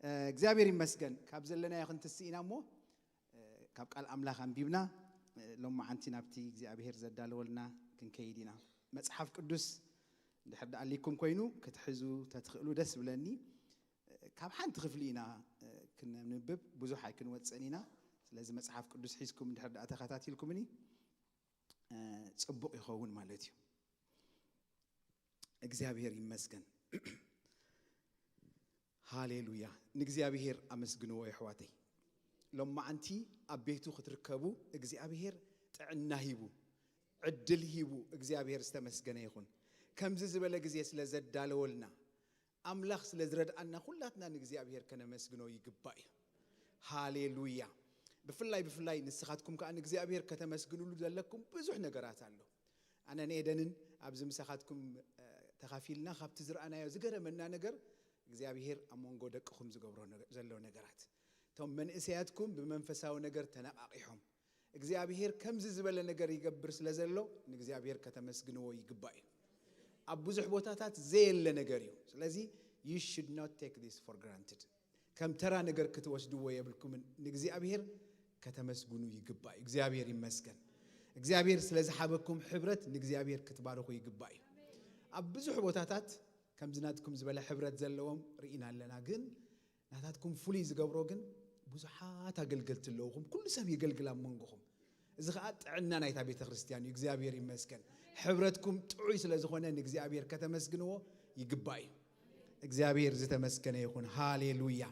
እግዚኣብሔር ይመስገን ካብ ዘለናዮ ክንትስእ ኢና እሞ ካብ ቃል ኣምላኽ ኣንቢብና ሎማዓንቲ ናብቲ እግዚኣብሔር ዘዳለወልና ክንከይድ ኢና። መጽሓፍ ቅዱስ እንድሕር ደኣ ኣሊኩም ኮይኑ ክትሕዙ ተትኽእሉ ደስ ብለኒ። ካብ ሓንቲ ክፍሊ ኢና ክነንብብ፣ ብዙሕ ኣይክንወፅእን ኢና። ስለዚ መጽሓፍ ቅዱስ ሒዝኩም እንድሕር ደኣ ተኸታቲልኩምኒ ፅቡቕ ይኸውን ማለት እዩ። እግዚኣብሔር ይመስገን። ሃሌሉያ። ንእግዚኣብሔር ኣመስግንዎ የሕዋተይ። ሎማዓንቲ ኣብ ቤቱ ክትርከቡ እግዚኣብሔር ጥዕና ሂቡ፣ ዕድል ሂቡ እግዚኣብሔር ዝተመስገነ ይኹን። ከምዚ ዝበለ ግዜ ስለ ዘዳለወልና፣ ኣምላኽ ስለ ዝረድኣና ኩላትና ንእግዚኣብሔር ከነመስግኖ ይግባእ እዩ። ሃሌሉያ። ብፍላይ ብፍላይ ንስኻትኩም ከዓ ንእግዚኣብሔር ከተመስግንሉ ዘለኩም ብዙሕ ነገራት ኣሎ። ኣነን ኤደንን ኣብዚ ምሳኻትኩም ተኻፊልና ካብቲ ዝረኣናዮ ዝገረመና ነገር እግዚኣብሔር ኣብ መንጎ ደቅኹም ዝገብሮ ዘሎ ነገራት፣ እቶም መንእሰያትኩም ብመንፈሳዊ ነገር ተነቓቒሖም እግዚኣብሔር ከምዚ ዝበለ ነገር ይገብር ስለ ዘሎ ንእግዚኣብሔር ከተመስግንዎ ይግባእ እዩ። ኣብ ብዙሕ ቦታታት ዘየለ ነገር እዩ። ስለዚ you should not take this for granted። ከም ተራ ነገር ክትወስድዎ የብልኩምን። ንእግዚኣብሔር ከተመስግኑ ይግባእ እዩ። እግዚኣብሔር ይመስገን። እግዚኣብሔር ስለ ዝሓበኩም ሕብረት ንእግዚኣብሔር ክትባርኹ ይግባእ እዩ። ኣብ ብዙሕ ቦታታት ከምዚ ናትኩም ዝበለ ሕብረት ዘለዎም ርኢና ኣለና፣ ግን ናታትኩም ፍሉይ ዝገብሮ ግን ብዙሓት ኣገልገልቲ ኣለውኹም። ኩሉ ሰብ የገልግል ኣብ መንጎኹም። እዚ ከዓ ጥዕና ናይታ ቤተ ክርስቲያን እዩ። እግዚኣብሔር ይመስገን። ሕብረትኩም ጥዑይ ስለ ዝኾነ ንእግዚኣብሔር ከተመስግንዎ ይግባእ እዩ። እግዚኣብሔር ዝተመስገነ ይኹን። ሃሌሉያ፣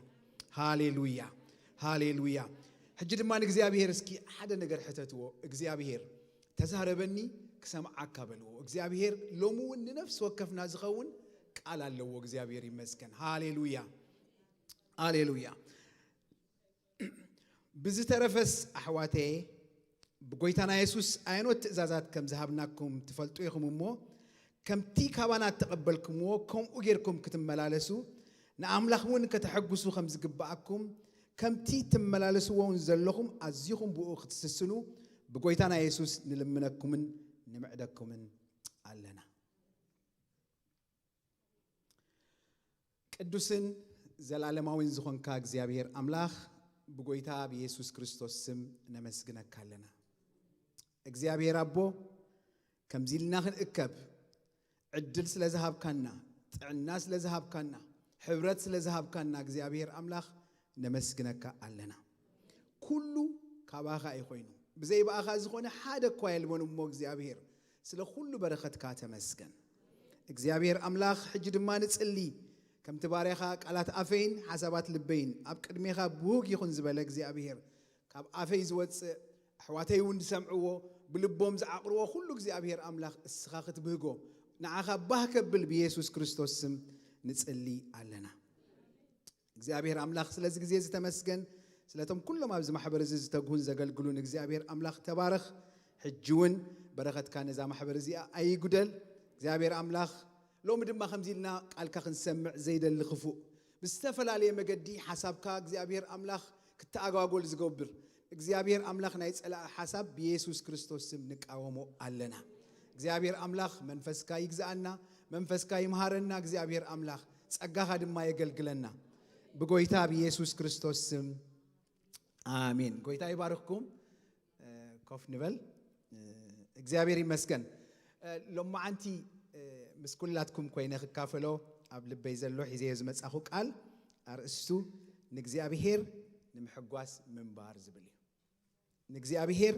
ሃሌሉያ፣ ሃሌሉያ። ሕጂ ድማ ንእግዚኣብሔር እስኪ ሓደ ነገር ሕተትዎ። እግዚኣብሔር ተዛረበኒ ክሰምዓካ በልዎ። እግዚኣብሔር ሎሚ እውን ንነፍሲ ወከፍና ዝኸውን ቃል ኣለዎ። እግዚኣብሔር ይመስገን። ሃሌሉያ፣ ሃሌሉያ። ብዝተረፈስ ኣሕዋተየ ብጎይታና የሱስ ኣየኖት ትእዛዛት ከም ዝሃብናኩም ትፈልጡ ኢኹም እሞ ከምቲ ካባና እተቐበልኩምዎ ከምኡ ጌርኩም ክትመላለሱ ንኣምላኽ እውን ከተሐጉሱ ከም ዝግብኣኩም ከምቲ ትመላለስዎ እውን ዘለኹም ኣዚኹም ብኡ ክትስስኑ ብጎይታና የሱስ ንልምነኩምን ንምዕደኩምን ኣለና። ቅዱስን ዘላለማዊን ዝኾንካ እግዚኣብሔር ኣምላኽ ብጎይታ ብየሱስ ክርስቶስ ስም ነመስግነካ ኣለና። እግዚኣብሔር ኣቦ ከምዚ ኢልና ክንእከብ ዕድል ስለ ዝሃብካና፣ ጥዕና ስለ ዝሃብካና፣ ሕብረት ስለ ዝሃብካና እግዚኣብሔር ኣምላኽ ነመስግነካ ኣለና። ኩሉ ካባኻ እዩ ኮይኑ፣ ብዘይ ብኣኻ ዝኾነ ሓደ እኳ የልቦን እሞ እግዚኣብሔር ስለ ኩሉ በረኸትካ ተመስገን። እግዚኣብሔር ኣምላኽ ሕጂ ድማ ንጽሊ፣ ከምቲ ባርያኻ ቃላት ኣፈይን ሓሳባት ልበይን ኣብ ቅድሜኻ ብውግ ይኹን ዝበለ እግዚኣብሔር ካብ ኣፈይ ዝወፅእ ኣሕዋተይ እውን ዝሰምዕዎ ብልቦም ዝዓቕርዎ ኩሉ እግዚኣብሔር ኣምላኽ እስኻ ክትብህጎ ንዓኻ ባህ ከብል ብየሱስ ክርስቶስ ስም ንጽሊ ኣለና። እግዚኣብሔር ኣምላኽ ስለዚ ግዜ ዝተመስገን ስለቶም ኩሎም ኣብዚ ማሕበር እዚ ዝተግሁን ዘገልግሉን እግዚኣብሔር ኣምላኽ ተባረኽ። ሕጂ እውን በረኸትካ ነዛ ማሕበር እዚኣ ኣይጉደል። እግዚኣብሔር ኣምላኽ ሎሚ ድማ ከምዚ ኢልና ቃልካ ክንሰምዕ ዘይደሊ ክፉእ ብዝተፈላለየ መገዲ ሓሳብካ እግዚኣብሔር ኣምላኽ ክተኣጓጎል ዝገብር እግዚኣብሔር ኣምላኽ ናይ ጸላኢ ሓሳብ ብየሱስ ክርስቶስ ስም ንቃወሞ ኣለና። እግዚኣብሔር ኣምላኽ መንፈስካ ይግዝኣና፣ መንፈስካ ይምሃረና። እግዚኣብሔር ኣምላኽ ጸጋኻ ድማ የገልግለና ብጎይታ ብየሱስ ክርስቶስ ስም ኣሜን። ጎይታ ይባርኽኩም። ኮፍ ንበል። እግዚኣብሔር ይመስገን። ሎማዓንቲ ምስ ኩላትኩም ኮይነ ክካፈሎ ኣብ ልበይ ዘሎ ሒዘዮ ዝመጻኹ ቃል ኣርእስቱ ንእግዚኣብሔር ንምሕጓስ ምንባር ዝብል እዩ። ንእግዚኣብሔር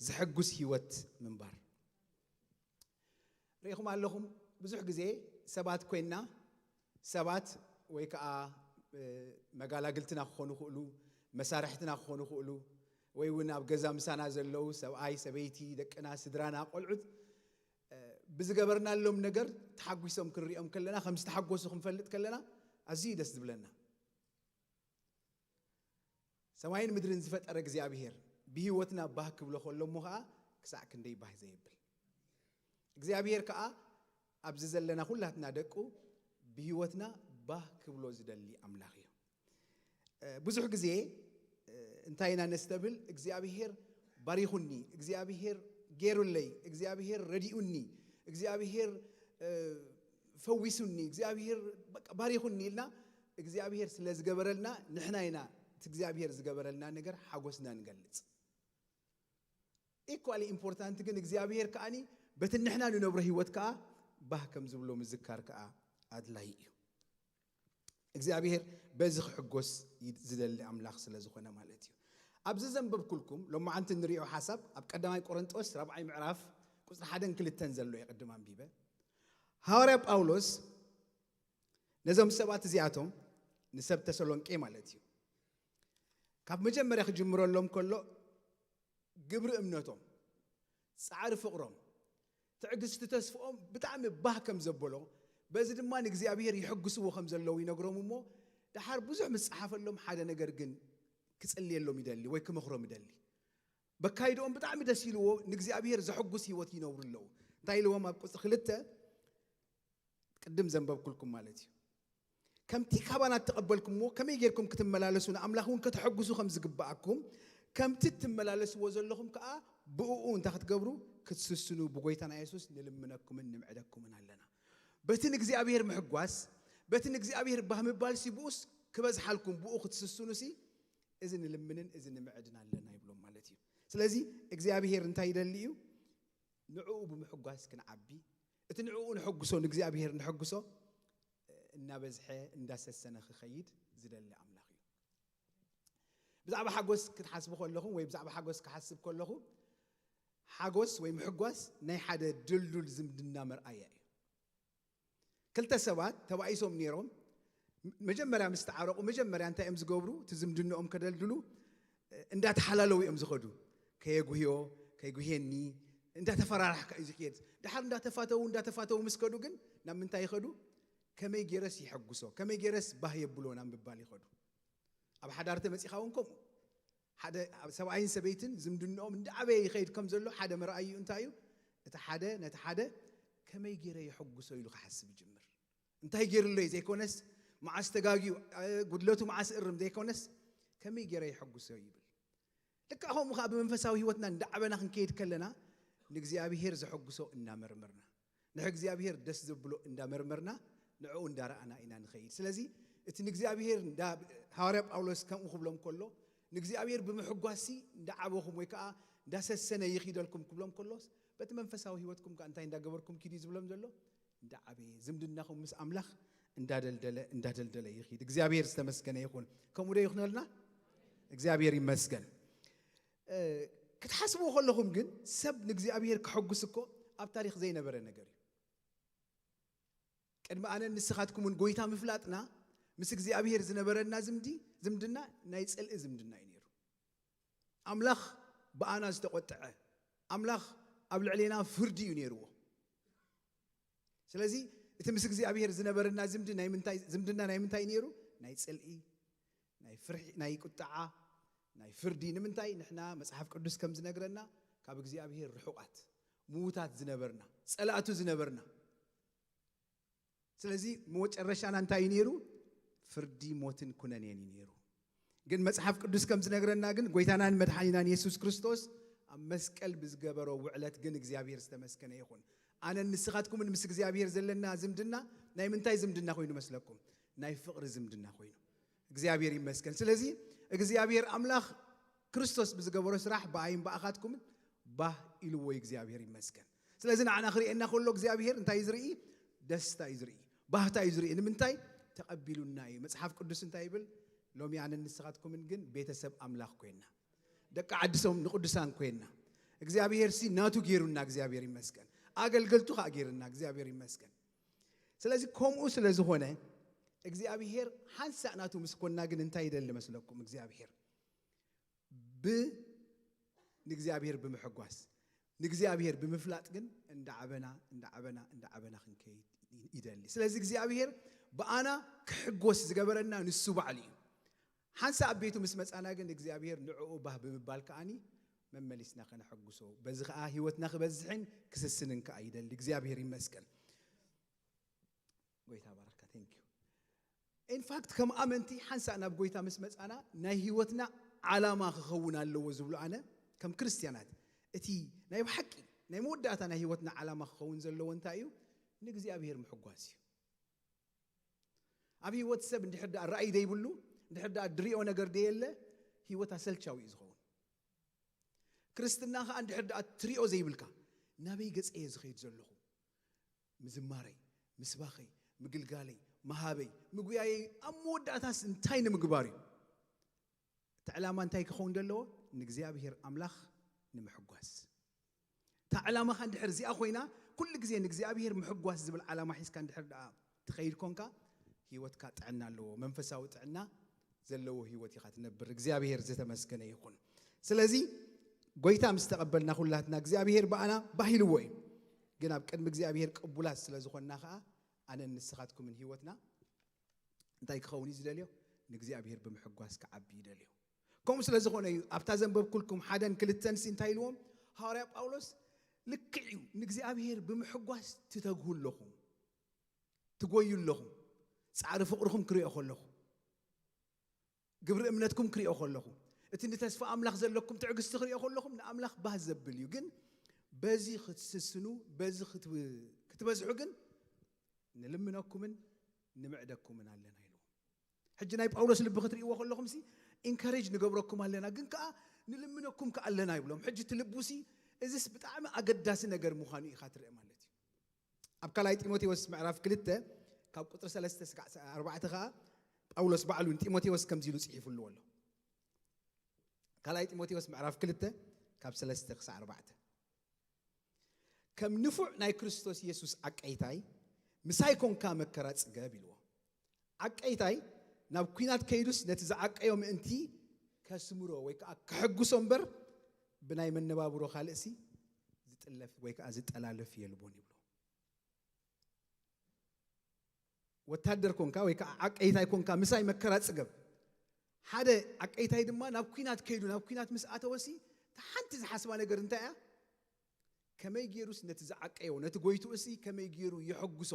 ዘሐጉስ ህይወት ምንባር። ርኢኹም ኣለኹም፣ ብዙሕ ግዜ ሰባት ኮይና ሰባት ወይ ከዓ መጋላግልትና ክኾኑ ይኽእሉ፣ መሳርሕትና ክኾኑ ይኽእሉ፣ ወይ እውን ኣብ ገዛ ምሳና ዘለዉ ሰብኣይ፣ ሰበይቲ፣ ደቅና፣ ስድራና፣ ቆልዑት ብዝገበርናሎም ነገር ተሓጒሶም ክንሪኦም ከለና፣ ከም ዝተሓጎሱ ክንፈልጥ ከለና ኣዝዩ ደስ ዝብለና። ሰማይን ምድርን ዝፈጠረ እግዚኣብሔር ብህይወትና ባህ ክብሎ ከሎ እሞ ከዓ ክሳዕ ክንደይ ባህ ዘየብል እግዚኣብሔር ከዓ ኣብዚ ዘለና ኩላትና ደቁ ብህይወትና ባህ ክብሎ ዝደሊ ኣምላኽ እዩ። ብዙሕ ግዜ እንታይ ኢና ነስተብል? እግዚኣብሔር ባሪኹኒ፣ እግዚኣብሔር ገይሩለይ፣ እግዚኣብሔር ረዲኡኒ፣ እግዚኣብሔር ፈዊሱኒ፣ እግዚኣብሔር ባሪኹኒ ኢልና እግዚኣብሔር ስለ ዝገበረልና ንሕና ኢና እቲ እግዚኣብሔር ዝገበረልና ነገር ሓጎስና ንገልጽ። ኢኳሊ ኢምፖርታንት ግን እግዚኣብሔር ከኣኒ በቲ ንሕና ንነብሮ ህይወት ከኣ ባህ ከም ዝብሎ ምዝካር ከኣ ኣድላይ እዩ። እግዚኣብሔር በዚ ክሕጎስ ዝደሊ ኣምላኽ ስለ ዝኾነ ማለት እዩ። ኣብዚ ዘንበብኩልኩም ሎማዓንቲ ንሪኦ ሓሳብ ኣብ ቀዳማይ ቆሮንጦስ ራብዓይ ምዕራፍ ቁፅሪ ሓደን ክልተን ዘሎ የቐድም ኣንቢበ። ሃዋርያ ጳውሎስ ነዞም ሰባት እዚኣቶም ንሰብ ተሰሎንቄ ማለት እዩ ካብ መጀመርያ ክጅምረሎም ከሎ ግብሪ እምነቶም፣ ጻዕሪ ፍቕሮም፣ ትዕግስቲ ተስፍኦም ብጣዕሚ ባህ ከም ዘበሎ፣ በዚ ድማ ንእግዚኣብሔር ይሕግስዎ ከም ዘለዉ ይነግሮም እሞ፣ ደሓር ብዙሕ ምስ ጸሓፈሎም ሓደ ነገር ግን ክጽልየሎም ይደሊ ወይ ክመኽሮም ይደሊ። በካይድኦም ብጣዕሚ ደስ ኢልዎ ንእግዚኣብሔር ዘሕጉስ ህይወት ይነብሩ ኣለዉ። እንታይ ኢልዎም ኣብ ቁጽሪ ክልተ ቅድም ዘንበብኩልኩም ማለት እዩ። ከምቲ ካባና እተቐበልኩምዎ ከመይ ጌርኩም ክትመላለሱ ንኣምላኽ እውን ከተሐጉሱ ከም ዝግብኣኩም ከምቲ እትመላለስዎ ዘለኹም ከኣ ብእኡ እንታይ ክትገብሩ ክትስስኑ ብጎይታና የሱስ ንልምነኩምን ንምዕደኩምን ኣለና። በቲ ንእግዚኣብሔር ምሕጓስ በቲ ንእግዚኣብሔር ባህ ምባል ሲ ብኡስ ክበዝሓልኩም ብኡ ክትስስኑ ሲ እዚ ንልምንን እዚ ንምዕድን ኣለና ይብሎም ማለት እዩ። ስለዚ እግዚኣብሔር እንታይ ይደሊ እዩ? ንዕኡ ብምሕጓስ ክንዓቢ እቲ ንዕኡ ንሐጉሶ ንእግዚኣብሔር ንሐጉሶ እናበዝሐ እንዳሰሰነ ክኸይድ ዝደሊ ኣምላኽ እዩ። ብዛዕባ ሓጎስ ክትሓስቡ ከለኹም ወይ ብዛዕባ ሓጎስ ክሓስብ ከለኹ ሓጎስ ወይ ምሕጓስ ናይ ሓደ ድልዱል ዝምድና መርኣያ እዩ። ክልተ ሰባት ተባኢሶም ነይሮም። መጀመርያ ምስ ተዓረቑ መጀመርያ እንታይ እዮም ዝገብሩ? እቲ ዝምድንኦም ከደልድሉ እንዳተሓላለዉ እዮም ዝኸዱ። ከየጉህዮ ከይጉህየኒ እንዳተፈራራሕካ እዩ ዝክየድ። ድሓር እንዳተፋተዉ እንዳተፋተዉ ምስ ከዱ ግን ናብ ምንታይ ይኸዱ? ከመይ ገይረስ ይሐጉሶ፣ ከመይ ገይረስ ባህ የብሎ ናብ ምባል ይኸዱ። ኣብ ሓዳር ተመፂኻ እውን ከምኡ ሓደ ሰብኣይን ሰበይትን ዝምድንኦም እንዳዓበየ ይኸይድ ከም ዘሎ ሓደ መርኣይኡ እንታይ እዩ? እቲ ሓደ ነቲ ሓደ ከመይ ገይረ የሐጉሶ ኢሉ ክሓስብ ይጅምር። እንታይ ገይርለይ ዘይኮነስ መዓስ ተጋግዩ ጉድለቱ መዓስ እርም ዘይኮነስ ከመይ ገይረ የሐጉሶ ይብል። ልክዕ ከምኡ ከዓ ብመንፈሳዊ ህይወትና እንዳዓበና ክንከይድ ከለና ንእግዚኣብሔር ዘሐጉሶ እናመርመርና ንእግዚኣብሔር ደስ ዘብሎ እንዳመርመርና ንዕኡ እንዳረኣና ኢና ንኸይድ። ስለዚ እቲ ንእግዚኣብሔር ሃዋርያ ጳውሎስ ከምኡ ክብሎም ከሎ ንእግዚኣብሔር ብምሕጓሲ እንዳዓበኹም ወይ ከዓ እንዳሰሰነ ይኺደልኩም ክብሎም ከሎስ በቲ መንፈሳዊ ህይወትኩም ከዓ እንታይ እንዳገበርኩም ኪዱ ዝብሎም ዘሎ እንዳዓበየ ዝምድናኹም ምስ ኣምላኽ እንዳደልደለ እንዳደልደለ ይኺድ። እግዚኣብሔር ዝተመስገነ ይኹን። ከምኡ ዶ ይኹነልና? እግዚኣብሔር ይመስገን። ክትሓስብዎ ከለኹም ግን ሰብ ንእግዚኣብሔር ክሐጉስ እኮ ኣብ ታሪክ ዘይነበረ ነገር እዩ። ቅድሚ ኣነን ንስኻትኩምን ጎይታ ምፍላጥና ምስ እግዚኣብሔር ዝነበረና ዝምዲ ዝምድና ናይ ፅልኢ ዝምድና እዩ ነይሩ። ኣምላኽ ብኣና ዝተቆጠዐ ኣምላኽ ኣብ ልዕሌና ፍርዲ እዩ ነይርዎ። ስለዚ እቲ ምስ እግዚኣብሔር ዝነበረና ዝምድና ናይ ምንታይ ነይሩ? ናይ ፅልኢ፣ ናይ ፍርሒ፣ ናይ ቁጥዓ፣ ናይ ፍርዲ። ንምንታይ? ንሕና መፅሓፍ ቅዱስ ከም ዝነግረና ካብ እግዚኣብሔር ርሑቓት፣ ምዉታት ዝነበርና፣ ፀላእቱ ዝነበርና። ስለዚ መጨረሻና እንታይ እዩ ነይሩ? ፍርዲ፣ ሞትን ኩነኔን እዩ ነይሩ። ግን መፅሓፍ ቅዱስ ከም ዝነግረና ግን ጎይታናን መድሓኒናን የሱስ ክርስቶስ ኣብ መስቀል ብዝገበሮ ውዕለት ግን እግዚኣብሔር ዝተመስገነ ይኹን። ኣነን ንስኻትኩምን ምስ እግዚኣብሔር ዘለና ዝምድና ናይ ምንታይ ዝምድና ኮይኑ መስለኩም? ናይ ፍቕሪ ዝምድና ኮይኑ። እግዚኣብሔር ይመስገን። ስለዚ እግዚኣብሔር ኣምላኽ ክርስቶስ ብዝገበሮ ስራሕ ብኣይን ብኣኻትኩምን ባህ ኢልዎ እግዚኣብሔር ይመስገን። ስለዚ ንዓና ክርእየና ከሎ እግዚኣብሔር እንታይ እዩ ዝርኢ? ደስታ እዩ ዝርኢ፣ ባህታ እዩ ዝርኢ። ንምንታይ? ተቐቢሉና እዩ። መፅሓፍ ቅዱስ እንታይ ይብል? ሎሚ ኣነን ንስኻትኩምን ግን ቤተሰብ ኣምላኽ ኮይና፣ ደቂ ዓዲ ሰም ንቅዱሳን ኮይና፣ እግዚኣብሔር ሲ ናቱ ገይሩና፣ እግዚኣብሔር ይመስገን። ኣገልገልቱ ከዓ ገይሩና፣ እግዚኣብሔር ይመስገን። ስለዚ ከምኡ ስለ ዝኾነ እግዚኣብሔር ሓንሳእ ናቱ ምስ ኮና ግን እንታይ ይደሊ መስለኩም? እግዚኣብሔር ብ ንእግዚኣብሔር ብምሕጓስ ንእግዚኣብሔር ብምፍላጥ ግን እንዳዓበና እንዳዓበና እንዳዓበና ክንከይድ ይደሊ። ስለዚ እግዚኣብሔር ብኣና ክሕጎስ ዝገበረና ንሱ ባዕሉ እዩ። ሓንሳእ ኣብ ቤቱ ምስ መጻና ግን እግዚኣብሔር ንዕኡ ባህ ብምባል ከኣኒ መመሊስና ከነሐጉሶ፣ በዚ ከኣ ህይወትና ክበዝሕን ክስስንን ከኣ ይደሊ። እግዚኣብሔር ይመስገን። ጎይታ ባረካ። Thank you። In fact ከም ኣመንቲ ሓንሳእ ናብ ጎይታ ምስ መጻና ናይ ህይወትና ዓላማ ክኸውን ኣለዎ ዝብሉ ኣነ ከም ክርስትያናት እቲ ናይ ብሓቂ ናይ መወዳእታ ናይ ህይወትና ዓላማ ክኸውን ዘለዎ እንታይ እዩ? ንእግዚኣብሔር ምሕጓስ እዩ። ኣብ ህይወት ሰብ እንድሕር ደኣ ራእይ ዘይብሉ፣ እንድሕር ደኣ ድሪኦ ነገር ደየለ፣ ህይወት ኣሰልቻዊ እዩ ዝኸውን። ክርስትና ኸዓ እንድሕር ደኣ ትሪኦ ዘይብልካ፣ ናበይ ገጸ እየ ዝኸይድ ዘለኹ? ምዝማረይ፣ ምስባኸይ፣ ምግልጋለይ፣ ምሃበይ፣ ምጉያየይ፣ ኣብ መወዳእታስ እንታይ ንምግባር እዩ? እቲ ዕላማ እንታይ ክኸውን ዘለዎ? ንእግዚኣብሔር ኣምላኽ ንምሕጓስ። እታ ዕላማኻ እንድሕር እዚኣ ኮይና፣ ኩሉ ግዜ ንእግዚኣብሔር ምሕጓስ ዝብል ዕላማ ሒዝካ እንድሕር ደኣ ትኸይድ ኮንካ፣ ህይወትካ ጥዕና ኣለዎ። መንፈሳዊ ጥዕና ዘለዎ ህይወት ኢኻ ትነብር። እግዚኣብሔር ዝተመስገነ ይኹን። ስለዚ ጎይታ ምስ ተቐበልና ኩላትና እግዚኣብሔር ብኣና ባህ ኢልዎ እዩ። ግን ኣብ ቅድሚ እግዚኣብሔር ቅቡላት ስለ ዝኾንና ኸዓ ኣነን ንስኻትኩምን ህይወትና እንታይ ክኸውን እዩ ዝደልዮ? ንእግዚኣብሔር ብምሕጓስ ክዓቢ ይደልዮ። ከምኡ ስለ ዝኾነ እዩ ኣብታ ዘንበብኩልኩም ሓደን ክልተን ሲ እንታይ ኢልዎም? ሃዋርያ ጳውሎስ ልክዕ እዩ፣ ንእግዚኣብሔር ብምሕጓስ ትተግሁ ኣለኹም፣ ትጎዩ ኣለኹም፣ ጻዕሪ ፍቕርኹም ክሪኦ ከለኹ፣ ግብሪ እምነትኩም ክሪኦ ከለኹ፣ እቲ ንተስፋ ኣምላኽ ዘለኩም ትዕግስቲ ክሪኦ ከለኹም ንኣምላኽ ባህ ዘብል እዩ። ግን በዚ ክትስስኑ፣ በዚ ክትብ- ክትበዝሑ ግን ንልምነኩምን ንምዕደኩምን ኣለና ኢልዎም። ሕጂ ናይ ጳውሎስ ልቢ ክትርእይዎ ከለኹም ሲ ኢንካሬጅ ንገብረኩም ኣለና፣ ግን ከኣ ንልምነኩም ከኣ ኣለና ይብሎም። ሕጂ እቲ ልቡ ሲ እዚስ ብጣዕሚ ኣገዳሲ ነገር ምዃኑ ኢኻ ትርኢ ማለት እዩ። ኣብ ካልኣይ ጢሞቴዎስ ምዕራፍ ክልተ ካብ ቁጽሪ ሰለስተ ስጋዕ ኣርባዕተ ከኣ ጳውሎስ ባዕሉ ንጢሞቴዎስ ከምዚ ኢሉ ጽሒፉሉ ኣሎ። ካልኣይ ጢሞቴዎስ ምዕራፍ ክልተ ካብ ሰለስተ ክሳዕ ኣርባዕተ። ከም ንፉዕ ናይ ክርስቶስ የሱስ ዓቀይታይ ምሳይ ኮንካ መከራ ጽገብ ኢልዎ። ዓቀይታይ ናብ ኲናት ከይዱስ ነቲ ዝዓቀዮ ምእንቲ ከስምሮ ወይ ከዓ ከሐጉሶ እምበር ብናይ መነባብሮ ካልእሲ ዝጥለፍ ወይ ከዓ ዝጠላለፍ የልቦን ይብሎ። ወታደር ኮንካ ወይ ከዓ ዓቀይታይ ኮንካ ምሳይ መከራ ጽገብ። ሓደ ዓቀይታይ ድማ ናብ ኲናት ከይዱ ናብ ኲናት ምስ ኣተወሲ እታ ሓንቲ ዝሓስባ ነገር እንታይ እያ? ከመይ ገይሩስ ነቲ ዝዓቀዮ ነቲ ጎይትኡ ሲ ከመይ ገይሩ የሐጉሶ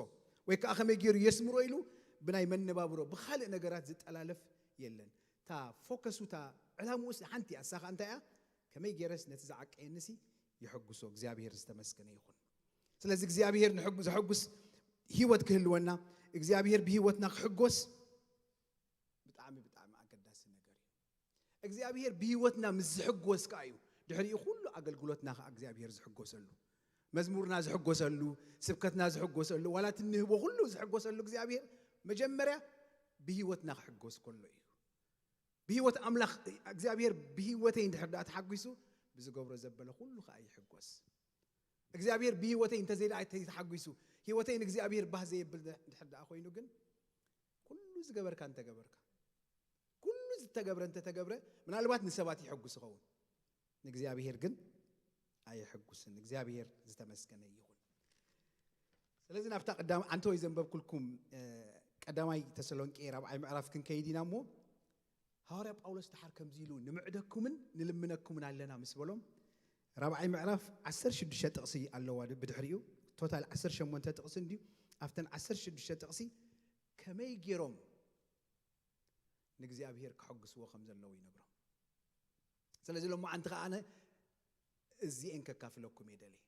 ወይ ከዓ ከመይ ገይሩ የስምሮ ኢሉ ብናይ መነባብሮ ብኻልእ ነገራት ዝጠላለፍ የለን። እታ ፎከሱ እታ ዕላምኡ ሲ ሓንቲ እያ። እሳ ከዓ እንታይ እያ? ከመይ ገይረስ ነቲ ዝዓቀየኒ ሲ የሐጉሶ። እግዚኣብሔር ዝተመስገነ ይኹን። ስለዚ እግዚኣብሔር ንሕጉ- ዘሐጉስ ህይወት ክህልወና እግዚኣብሔር ብህይወትና ክሕጎስ ብጣዕሚ ብጣዕሚ ኣገዳሲ ነገር እዩ። እግዚኣብሔር ብህይወትና ምስ ዝሕጎስ ከዓ እዩ ድሕሪኡ ኩሉ ኣገልግሎትና ከዓ እግዚኣብሔር ዝሕጎሰሉ፣ መዝሙርና ዝሕጎሰሉ፣ ስብከትና ዝሕጎሰሉ፣ ዋላ እቲ ንህቦ ኩሉ ዝሕጎሰሉ እግዚኣብሔር መጀመርያ ብህይወትና ክሕጎስ ከሎ እዩ። ብህይወት ኣምላኽ እግዚኣብሔር ብህይወተይ እንድሕር ደኣ ተሓጒሱ ብዝገብሮ ዘበለ ኩሉ ከዓ ይሕጎስ። እግዚኣብሔር ብህይወተይ እንተዘይደኣ ተሓጒሱ ህይወተይ ንእግዚኣብሔር ባህ ዘየብል እንድሕር ደኣ ኮይኑ ግን ኩሉ ዝገበርካ እንተገበርካ ኩሉ ዝተገብረ እንተተገብረ ምናልባት ንሰባት ይሕጉስ ይኸውን፣ ንእግዚኣብሔር ግን ኣየሕጉስን። እግዚኣብሔር ዝተመስገነ ይኹን። ስለዚ ናብታ ቀዳም ዓንተወይ ዘንበብኩልኩም እ፣ ቀዳማይ ተሰሎንቄ ራብዓይ ምዕራፍ ክንከይድ ኢና እሞ ሃዋርያ ጳውሎስ ድሓር ከምዚ ኢሉ ንምዕደኩምን ንልምነኩምን ኣለና ምስ በሎም ራብዓይ ምዕራፍ ዓሰርተ ሽዱሽተ ጥቕሲ ኣለዋ ድ- ብድሕሪኡ ቶታል ዓሰርተ ሸሞንተ ጥቕሲ እንድዩ። ኣብተን ዓሰርተ ሽዱሽተ ጥቕሲ ከመይ ገይሮም ንእግዚኣብሔር ከሐጉስዎ ከም ዘለዉ ይነግሮም። ስለዚ ሎማዓንቲ ከኣ ኣነ እዚኤን ከካፍለኩም እየ ደልየ።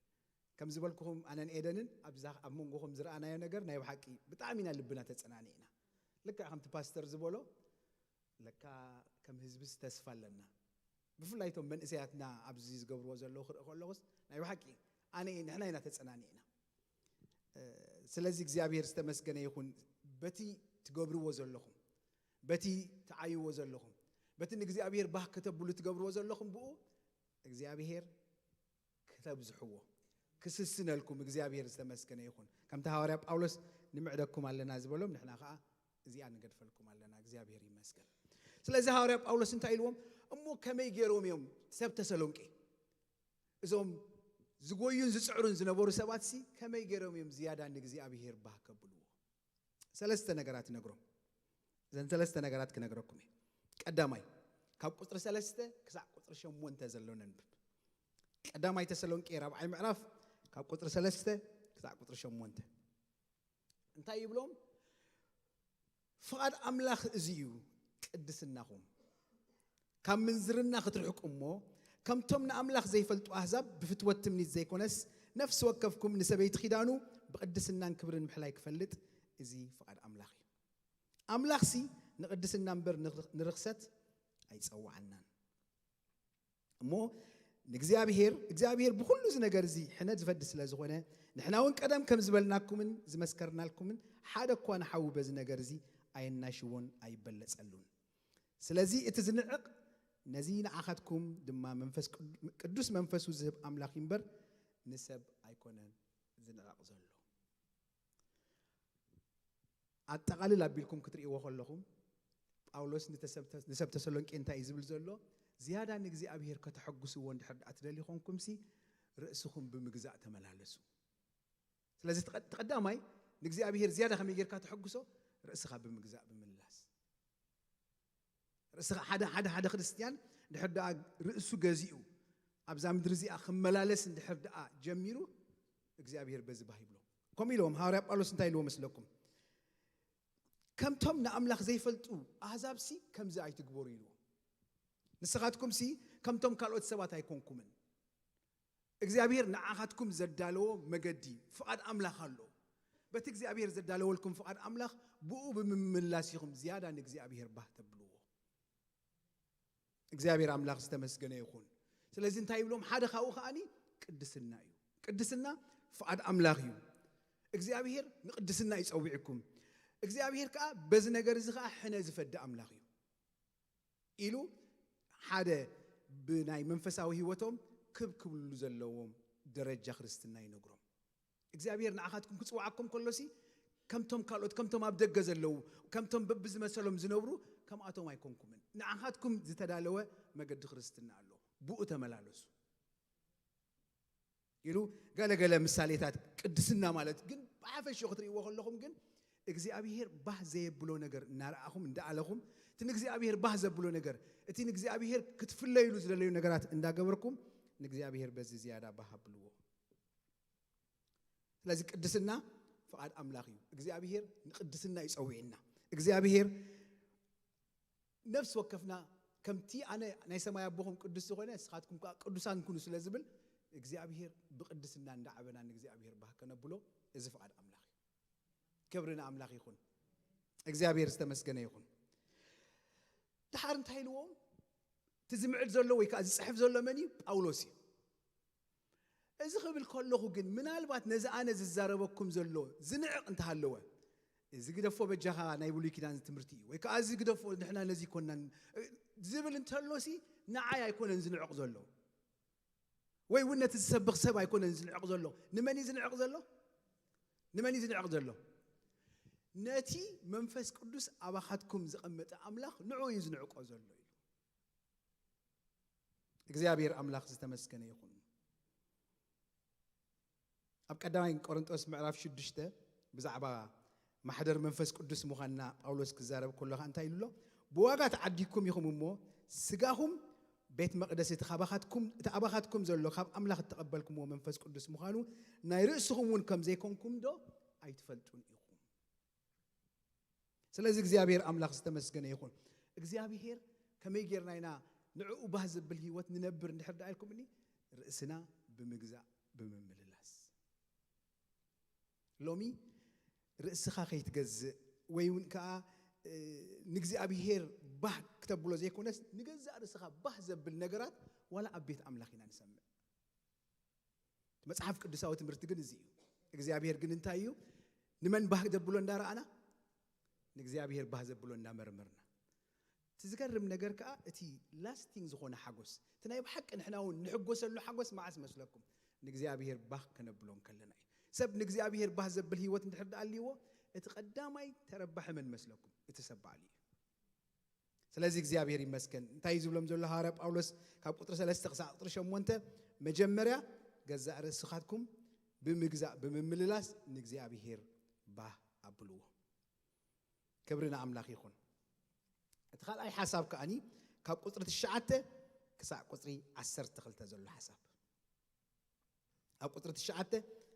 ከም ዝበልኩኹም ኣነን ኤደንን ኣብዛ ኣብ መንጎኹም ዝረኣናዮ ነገር ናይ ብሓቂ ብጣዕሚ ኢና ልብና ተጸናኒዕና። ልክዕ ከምቲ ፓስተር ዝበሎ ለካ ከም ህዝብስ ተስፋ ኣለና። ብፍላይ እቶም መንእሰያትና ኣብዚ ዝገብርዎ ዘለዉ ክርኢ ከለኹስ ናይ ብሓቂ ኣነ እየ ንሕና ኢና ተጸናኒዕና። ስለዚ እግዚኣብሔር ዝተመስገነ ይኹን። በቲ ትገብርዎ ዘለኹም፣ በቲ ትዓይዎ ዘለኹም፣ በቲ ንእግዚኣብሔር ባህ ከተብሉ ትገብርዎ ዘለኹም ብኡ እግዚኣብሔር ክተብዝሕዎ ክስስነልኩም እግዚኣብሔር ዝተመስገነ ይኹን። ከምቲ ሃዋርያ ጳውሎስ ንምዕደኩም ኣለና ዝበሎም ንሕና ከዓ እዚኣ ንገድፈልኩም ኣለና። እግዚኣብሔር ይመስገን። ስለዚ ሃዋርያ ጳውሎስ እንታይ ኢልዎም እሞ ከመይ ገይሮም እዮም ሰብ ተሰሎንቄ እዞም ዝጎዩን ዝፅዕሩን ዝነበሩ ሰባት ሲ ከመይ ገይሮም እዮም ዝያዳ ንእግዚኣብሔር ባህ ከብልዎ? ሰለስተ ነገራት ይነግሮም። እዘን ሰለስተ ነገራት ክነግረኩም እየ። ቀዳማይ ካብ ቁፅሪ ሰለስተ ክሳዕ ቁፅሪ ሸሞንተ ዘሎ ነንብብ። ቀዳማይ ተሰሎንቄ ራብዓይ ምዕራፍ ካብ ቁፅሪ ሰለስተ ክሳዕ ቁፅሪ ሸሞንተ እንታይ ይብሎም? ፍቓድ ኣምላኽ እዚ እዩ፣ ቅድስናኹም ካብ ምንዝርና ክትርሕቁ እሞ ከምቶም ንኣምላኽ ዘይፈልጡ ኣህዛብ ብፍትወት ትምኒት ዘይኮነስ ነፍሲ ወከፍኩም ንሰበይቲ ኪዳኑ ብቅድስናን ክብርን ምሕላይ ክፈልጥ እዚ ፍቓድ ኣምላኽ እዩ። ኣምላኽሲ ንቕድስና እምበር ንርኽ- ንርኽሰት ኣይጸዋዓናን። እሞ ንእግዚኣብሔር እግዚኣብሔር ብኹሉ እዚ ነገር እዚ ሕነ ዝፈዲ ስለ ዝኾነ፣ ንሕና እውን ቀደም ከም ዝበልናኩምን ዝመስከርናልኩምን ሓደ እኳ ንሓዊ በዚ ነገር እዚ ኣየናሽዎን ኣይበለጸሉን። ስለዚ እቲ ዝንዕቕ ነዚ ንዓኻትኩም ድማ መንፈስ ቅዱ- ቅዱስ መንፈሱ ዝህብ ኣምላኽ እዩ እምበር ንሰብ ኣይኮነን ዝንዕቕ ዘሎ። ኣጠቓልል ኣቢልኩም ክትርእይዎ ከለኹም ጳውሎስ ንተሰብ- ንሰብ ተሰሎንቄ እንታይ እዩ ዝብል ዘሎ? ዝያዳ ንእግዚኣብሔር ከተሐጉስዎ እንድሕር ደኣ ትደልዩ ኮንኩምሲ ርእስኹም ብምግዛእ ተመላለሱ። ስለዚ እቲ ቀ- እቲ ቀዳማይ ንእግዚኣብሔር ዝያዳ ከመይ ጌርካ ተሐጉሶ? ርእስኻ ብምግዛእ ብምምላስ። ርእስኻ ሓደ ሓደ ሓደ ክርስትያን ድሕር ደኣ ርእሱ ገዚኡ ኣብዛ ምድሪ እዚኣ ክመላለስ እንድሕር ደኣ ጀሚሩ እግዚኣብሔር በዚ ባህ ይብሎ። ከምኡ ኢልዎም ሃዋርያ ጳውሎስ እንታይ ኢልዎ መስለኩም? ከምቶም ንኣምላኽ ዘይፈልጡ ኣህዛብሲ ከምዚ ኣይትግበሩ ኢልዎም። ንስኻትኩምሲ ከምቶም ካልኦት ሰባት ኣይኮንኩምን። እግዚኣብሔር ንዓኻትኩም ዘዳለዎ መገዲ ፍቓድ ኣምላኽ ኣሎ። በቲ እግዚኣብሔር ዘዳለወልኩም ፍቓድ ኣምላኽ ብኡ ብምምላስ ኢኹም ዝያዳ ንእግዚኣብሔር ባህ ተብልዎ። እግዚኣብሔር ኣምላኽ ዝተመስገነ ይኹን። ስለዚ እንታይ ይብሎም? ሓደ ካብኡ ከዓኒ ቅድስና እዩ። ቅድስና ፍቓድ ኣምላኽ እዩ። እግዚኣብሔር ንቅድስና ይጸውዕኩም። እግዚኣብሔር ከዓ በዚ ነገር እዚ ከዓ ሕነ ዝፈዲ ኣምላኽ እዩ ኢሉ ሓደ ብናይ መንፈሳዊ ህይወቶም ክብ ክብሉ ዘለዎም ደረጃ ክርስትና ይነግሮም። እግዚኣብሔር ንዓኻትኩም ክጽውዓኩም ከሎሲ ከምቶም ካልኦት ከምቶም ኣብ ደገ ዘለዉ ከምቶም በብዝመሰሎም ዝነብሩ ከምኣቶም ኣይኮንኩምን። ንዓኻትኩም ዝተዳለወ መገዲ ክርስትና ኣሎ፣ ብኡ ተመላለሱ ኢሉ ገለገለ ምሳሌታት ቅድስና ማለት ግን ብሓፈሽኡ ክትርእይዎ ከለኹም ግን እግዚኣብሔር ባህ ዘየብሎ ነገር እናረኣኹም እንዳኣለኹም እቲ ንእግዚኣብሔር ባህ ዘብሎ ነገር እቲ ንእግዚኣብሔር ክትፍለይሉ ዝደለዩ ነገራት እንዳገበርኩም ንእግዚኣብሔር በዚ ዝያዳ ባህ ኣብልዎ። ስለዚ ቅድስና ፍቓድ ኣምላኽ እዩ። እግዚኣብሔር ንቅድስና ይጸውዕና። እግዚኣብሔር ነፍሲ ወከፍና ከምቲ ኣነ ናይ ሰማይ ኣቦኹም ቅዱስ ዝኾነ ንስኻትኩም ከዓ ቅዱሳን ኩኑ ስለ ዝብል እግዚኣብሔር ብቅድስና እንዳዓበና ንእግዚኣብሔር ባህ ከነብሎ እዚ ፍቓድ ኣምላኽ እዩ። ክብሪ ንኣምላኽ ይኹን። እግዚኣብሔር ዝተመስገነ ይኹን። ድሓር እንታይ ኢልዎም? እቲ ዝምዕድ ዘሎ ወይ ከዓ ዝፅሕፍ ዘሎ መን እዩ? ጳውሎስ እዩ። እዚ ክብል ከለኹ ግን ምናልባት ነዚ ኣነ ዝዛረበኩም ዘሎ ዝንዕቕ እንተሃለወ እዚ ግደፎ በጃኻ ናይ ብሉይ ኪዳን ትምህርቲ እዩ ወይ ከዓ እዚ ግደፎ ንሕና ነዚ ይኮናን ዝብል እንተሎሲ ንዓይ ኣይኮነን ዝንዕቕ ዘሎ ወይ እውን ነቲ ዝሰብኽ ሰብ ኣይኮነን ዝንዕቕ ዘሎ። ንመን እዩ ዝንዕቕ ዘሎ? ንመን እዩ ዝንዕቕ ዘሎ? ነቲ መንፈስ ቅዱስ ኣባኻትኩም ዘቐመጠ ኣምላኽ ንዑ እዩ ዝንዕቆ ዘሎ ኢሉ። እግዚኣብሔር ኣምላኽ ዝተመስገነ ይኹን። ኣብ ቀዳማይ ቆሮንጦስ ምዕራፍ ሽዱሽተ ብዛዕባ ማሕደር መንፈስ ቅዱስ ምዃንና ጳውሎስ ክዛረብ ከሎ ከዓ እንታይ ኢሉ ኣሎ? ብዋጋ ተዓዲግኩም ኢኹም እሞ ስጋኹም ቤት መቕደስ እቲ ካባኻትኩም እቲ ኣባኻትኩም ዘሎ ካብ ኣምላኽ እተቐበልኩምዎ መንፈስ ቅዱስ ምዃኑ ናይ ርእስኹም እውን ከም ዘይኮንኩም ዶ ኣይትፈልጡን ኢኹም? ስለዚ እግዚኣብሔር ኣምላኽ ዝተመስገነ ይኹን። እግዚኣብሔር ከመይ ጌርና ኢና ንዕኡ ባህ ዘብል ህይወት ንነብር እንድሕር ደኣ ኢልኩምኒ ርእስና ብምግዛእ ብምምልላስ። ሎሚ ርእስኻ ከይትገዝእ ወይ እውን ከዓ ንእግዚኣብሔር ባህ ክተብሎ ዘይኮነስ ንገዛእ ርእስኻ ባህ ዘብል ነገራት ዋላ ኣብ ቤት ኣምላኽ ኢና ንሰምዕ። መጽሓፍ ቅዱሳዊ ትምህርቲ ግን እዚ እዩ። እግዚኣብሔር ግን እንታይ እዩ? ንመን ባህ ዘብሎ እንዳረኣና ንእግዚኣብሔር ባህ ዘብሎ እንዳመርመርና። እቲ ዝገርም ነገር ከዓ እቲ ላስቲንግ ዝኾነ ሓጎስ እቲ ናይ ብሓቂ ንሕና እውን ንሕጎሰሉ ሓጎስ መዓስ መስለኩም? ንእግዚኣብሔር ባህ ከነብሎ እንከለና እዩ። ሰብ ንእግዚኣብሔር ባህ ዘብል ህይወት እንድሕር ደኣልይዎ እቲ ቀዳማይ ተረባሒ መን መስለኩም? እቲ ሰብ ባዕሉ እዩ። ስለዚ እግዚኣብሔር ይመስገን እንታይ እዩ ዝብሎም ዘሎ ሃዋርያ ጳውሎስ ካብ ቁጥሪ ሰለስተ ክሳዕ ቁጥሪ ሸሞንተ? መጀመርያ ገዛእ ርእስኻትኩም ብምግዛእ ብምምልላስ ንእግዚኣብሔር ባህ ኣብልዎ። ክብሪ ንኣምላኽ ይኹን። እቲ ካልኣይ ሓሳብ ከዓኒ ካብ ቁፅሪ ትሽዓተ ክሳዕ ቁፅሪ ዓሰርተ ክልተ ዘሎ ሓሳብ ኣብ ቁፅሪ ትሽዓተ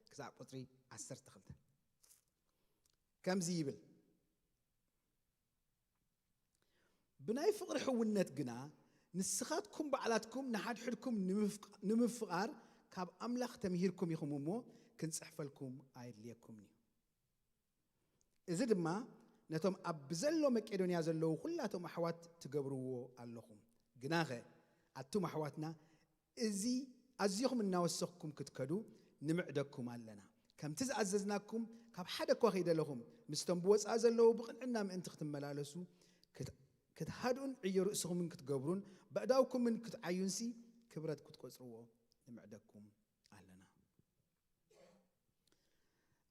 ክሳዕ ቁፅሪ ዓሰርተ ክልተ ከምዚ ይብል። ብናይ ፍቕሪ ሕውነት ግና ንስኻትኩም ባዕላትኩም ንሓድሕድኩም ንምፍቓር ካብ ኣምላኽ ተምሂርኩም ኢኹም እሞ ክንጽሕፈልኩም ኣየድልየኩምን እዩ። እዚ ድማ ነቶም ኣብ ብዘሎ መቄዶንያ ዘለዉ ኩላቶም ኣሕዋት ትገብርዎ ኣለኹም። ግናኸ ኣቱም ኣሕዋትና፣ እዚ ኣዚኹም እናወሰኽኩም ክትከዱ ንምዕደኩም ኣለና። ከምቲ ዝኣዘዝናኩም ካብ ሓደ እኳ ከይደለኹም፣ ምስቶም ብወጻኢ ዘለዉ ብቕንዕና ምእንቲ ክትመላለሱ፣ ክት-፣ ክትሃድኡን ዕዮ ርእስኹምን ክትገብሩን፣ በእዳውኩምን ክትዓዩንሲ ክብረት ክትቆጽርዎ ንምዕደኩም ኣለና።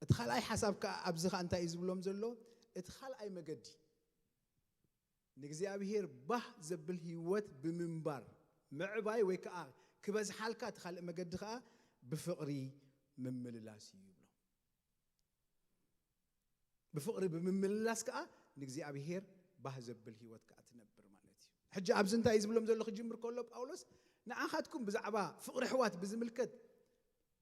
እቲ ካልኣይ ሓሳብ ከኣ ኣብዚ ከኣ እንታይ እዩ ዝብሎም ዘሎ? እቲ ካልኣይ መገዲ ንእግዚኣብሔር ባህ ዘብል ህይወት ብምንባር ምዕባይ ወይ ከኣ ክበዝሓልካ፣ እቲ ካልእ መገዲ ከኣ ብፍቕሪ ምምልላስ እዩ ይብሎ። ብፍቕሪ ብምምልላስ ከኣ ንእግዚኣብሔር ባህ ዘብል ህይወት ከኣ ትነብር ማለት እዩ። ሕጂ ኣብዚ እንታይ እዩ ዝብሎም ዘሎ ክጅምር ከሎ ጳውሎስ፣ ንዓኻትኩም ብዛዕባ ፍቕሪ ኣሕዋት ብዝምልከት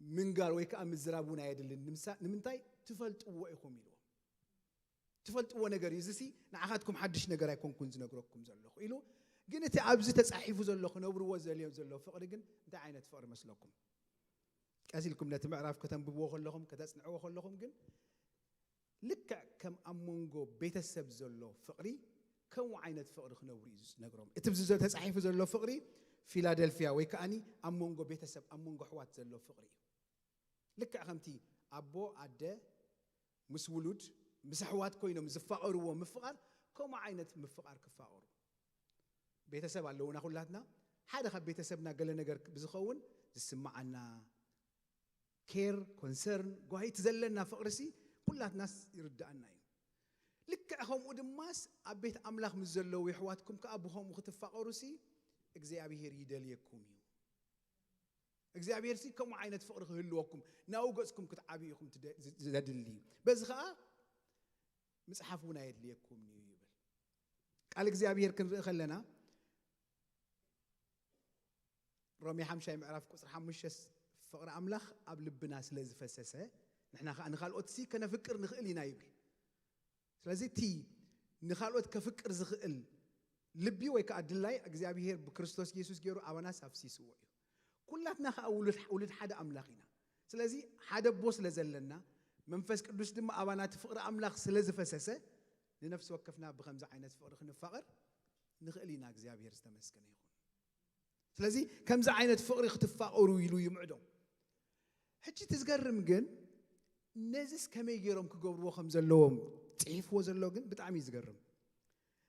ምንጋር ወይ ከኣ ምዝራብ እውን ኣየድልን። ንምሳ-፣ ንምንታይ? ትፈልጥዎ ኢኹም ኢልዎም። ትፈልጥዎ ነገር እዩ። እዚሲ ንዓኻትኩም ሓድሽ ነገር ኣይኮንኩን ዝነግረኩም ዘለኹ ኢሉ። ግን እቲ ኣብዚ ተጻሒፉ ዘሎ ክነብርዎ ዘልዮም ዘሎ ፍቕሪ ግን እንታይ ዓይነት ፍቕሪ መስለኩም? ቀስ ኢልኩም ነቲ ምዕራፍ ከተንብብዎ ከለኹም፣ ከተጽንዕዎ ከለኹም ግን ልክዕ ከም ኣብ መንጎ ቤተሰብ ዘሎ ፍቕሪ ከምኡ ዓይነት ፍቕሪ ክነብሩ እዩ ዝነግሮም። እቲ ኣብዚ ተጻሒፉ ዘሎ ፍቕሪ ፊላደልፊያ ወይ ከኣኒ ኣብ መንጎ ቤተሰብ፣ ኣብ መንጎ ኣሕዋት ዘሎ ፍቕሪ እዩ። ልክዕ ከምቲ ኣቦ፣ ኣደ ምስ ውሉድ፣ ምስ ኣሕዋት ኮይኖም ዝፋቐርዎ ምፍቓር፣ ከምኡ ዓይነት ምፍቓር ክፋቐሩ። ቤተሰብ ኣለውና ኩላትና። ሓደ ካብ ቤተሰብና ገለ ነገር ብዝኸውን ዝስምዓና ኬር፣ ኮንሰርን፣ ጓሂ እቲ ዘለና ፍቕሪሲ ኩላትናስ ይርድኣና እዩ። ልክዕ ከምኡ ድማስ ኣብ ቤት ኣምላኽ ምስ ዘለዉ የሕዋትኩም ከኣ ብኸምኡ ክትፋቐሩሲ እግዚኣብሄር ይደልየኩም እዩ። እግዚኣብሄርሲ ከምኡ ዓይነት ፍቕሪ ክህልወኩም ናብኡ ገጽኩም ክትዓብዩ ኢኹም ትደ-፣ ዝ-፣ ዘድሊ። በዚ ኸኣ ምጽሓፍ እውን ኣየድልየኩምን እዩ ይብል። ቃል እግዚኣብሄር ክንርኢ ከለና ሮሜ ሓምሻይ ምዕራፍ ቁጽሪ ሓሙሽተ ፍቕሪ ኣምላኽ ኣብ ልብና ስለ ዝፈሰሰ ንሕና ከኣ ንኻልኦትሲ ከነፍቅር ንኽእል ኢና ይብል። ስለዚ እቲ ንኻልኦት ከፍቅር ዝኽእል ልቢ ወይ ከኣ ድላይ እግዚኣብሄር ብክርስቶስ የሱስ ገይሩ ኣባናስ ኣፍሲስዎ እዩ። ኩላትና ከኣ ውሉድ፣ ውሉድ ሓደ ኣምላኽ ኢና። ስለዚ ሓደ ኣቦ ስለ ዘለና መንፈስ ቅዱስ ድማ ኣባና እቲ ፍቕሪ ኣምላኽ ስለ ዝፈሰሰ ንነፍሲ ወከፍና ብኸምዚ ዓይነት ፍቕሪ ክንፋቐር ንኽእል ኢና። እግዚኣብሄር ዝተመስገነ ይኹን። ስለዚ ከምዚ ዓይነት ፍቕሪ ክትፋቐሩ ኢሉ ይምዕዶም። ሕጂ እቲ ዝገርም ግን ነዚስ ከመይ ገይሮም ክገብርዎ ከም ዘለዎም ጽሒፍዎ ዘሎ ግን ብጣዕሚ እዩ ዝገርም።